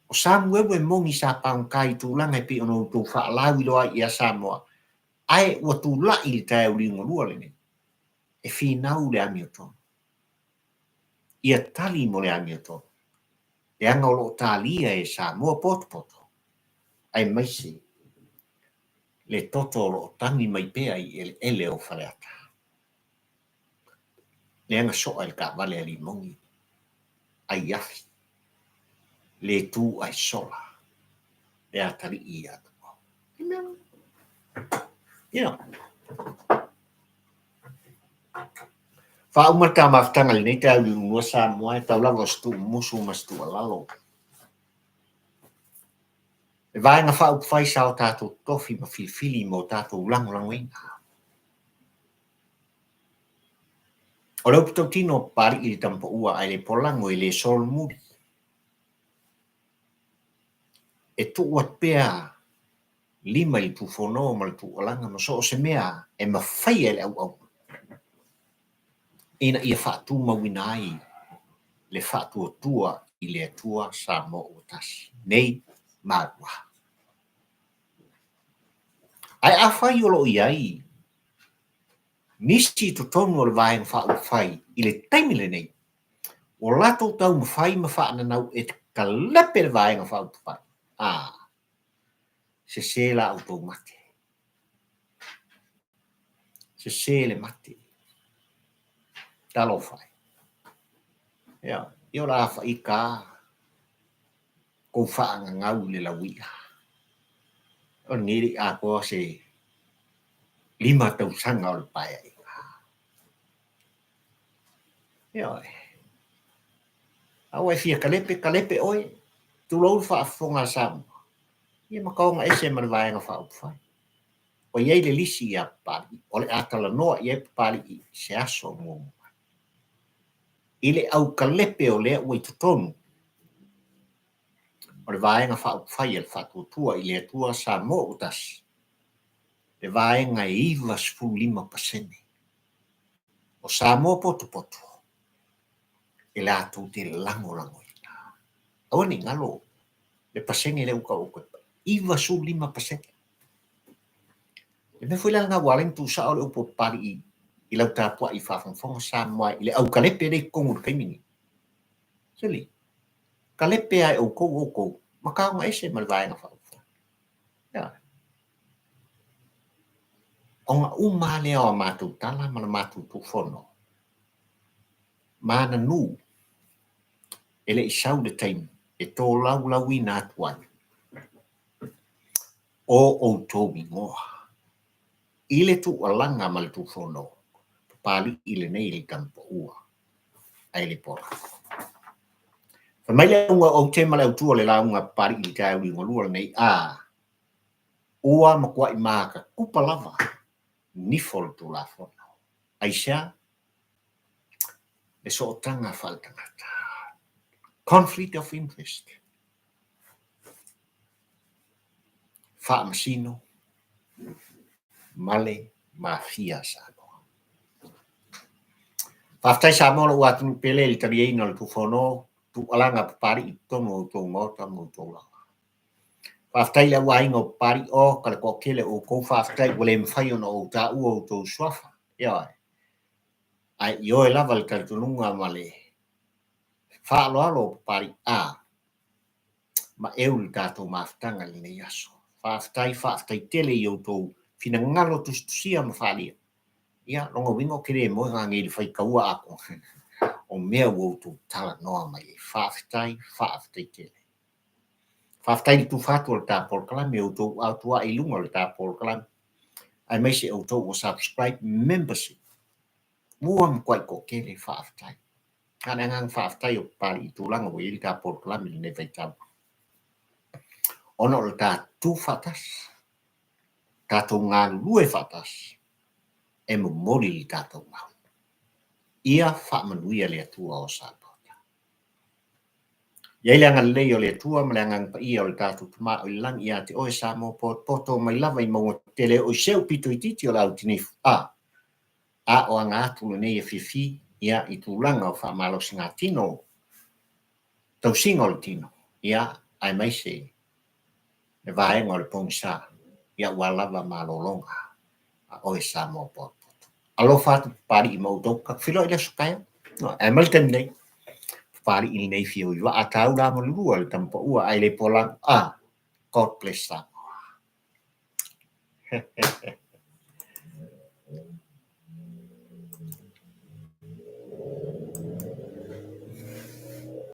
O Samuelu e moni sa pagota i tulaga e pei ona outou faalauiloa ai ia Samoa, ae ua tulai le taeao liugalua lenei e finau le amiotonu. Ia tali mo le amiotonu, leaga o lo o talia e Samoa potopoto, aemaise le. Le toto o lo o tagi mai pea i eleele o Faleata. Leaga soa i le taavale a Limogi, ai afi, le tu ae sola le atalii ia Tuau. Ia. Faauma le ta mafutaga i lenei taeao i Leulumoega Samoa e tau lava o se tuumumusu ma se tuualalo. Le Vaega Faaupufai sa o tatou totofi ma filifili mo tatou lagolagoina. O le upu tautino, Papalii le tamapaua ae le polago e le solomuli. E tuu atu pea lima i le tufono ma le tuualaga ma so o se mea e mafaia e le auauna ina ia faatumauina ai le faatuatua i le Atua Samoa ua tasi nei ma lua. Ae afai o lo o i ai nisi i totonu o le Vaega Faaupufai i le taimi lenei, ua latou taumafai ma faananau e kalepe le Vaega Faaupufai, a, sese la outou mate. Sese le mate. Talofa e. Ia, ia o le a faika a kou faagagau i le lauia. O lenei le i atoa se 5 tausaga o le paeaiga. Ioe. A ua e fia kalepe, kalepe oe. Tulou le faafofoga a Samoa. Ia ma taoga ese ma le Vaega Faaupufai. Ua i ai le lisi ia Papalii, o le a talanoa i ai Papalii i se aso muamua. I le au kalepe o lea ua i totonu o le Vaega Faaupufai a le Faatuatua i le Atua Samoa ua Tasi, le vaega e 95% o Samoa potopoto e latou te lagolagoina. Aua ne i galo le pasene lea ua tau atu ai, 95%. Le mea foi la lena ua ala ai ona tuusao le upu a Papalii i lau tapuai faafogafoga Samoa i le aukalepe lea i totonu i le taimi lenei. Sili, kalepe lava e outou outou ma taoga ese ma le Vaega Faaupufai. Ioe. Ona uma lava lea o a matou tala ma le matou tuufono, mananu e le i sau le taimi e tolaulauina atu ai o outou igoa i le tuualaga ma le tuufono Papalii lenei i le Tamapaua ae le pola. Fai mai le auga o aute ma le autu o le lauga a Papalii i le taeao liugalua lenei, a ua matuai matatupa lava nifo o le Tulafono. Aisea? Le sootaga faaletagata, conflict of interest, faamasino ma le Mafia Samoa. Faafetai Samoa lou atunuu pele i le taliaina o le Tufono, tuualaga Papalii i totonu o outou maota ma outou laoa. Faafetai i le au aiga o Papalii, o ka le toatele o outou faafetai ua le mafai ona ou taua outou suafa. Ioe. Ae ioe lava le talitonuga ma le faaaloalo o Papalii a ma eu le tatou mafutaga i lenei aso. Faafetai, faafetai tele i outou finagalo tusitusia ma faaalia. Ia, lona uiga ou te le moe nanei i le faitaua atoa o mea ua outou talanoa mai ai. Faafetai, faafetai tele. Faafetai i le tufa atu o le ta polokalame, outou atu ae i luga o le ta polokalame, aemaise outou ua subscribe membership. Ua matuai toatele, faafetai. Na o le agaga faafetai o Papalii i tulaga ua i ai le ta polokalame i lenei vaitau. Ona o le ta tu faatasi, tatou galulue faatasi e momoli le tatou mau. Ia faamanuia le Atua o Samoa. I ai le agalelei o le Atua ma le Agaga Paia o le tatou Tama o i le Lagi ia te oe Samoa potopoto mai lava i mauga tetele oo i seu pito itiiti o le au tinifu a a o aga atu lenei afiafi ia i tulaga o faamalosigatino tausiga o le tino ia aemaise le vaega o le pogisa ia ua lava malologa a oe Samoa potopoto. Alofa atu Papalii ma outou, tatou feiloai i le aso taeao. Ae mai le taimi nei, Papalii lenei fia ui vaa taula ma lulua le tama paua ae le pola a God bless Samoa.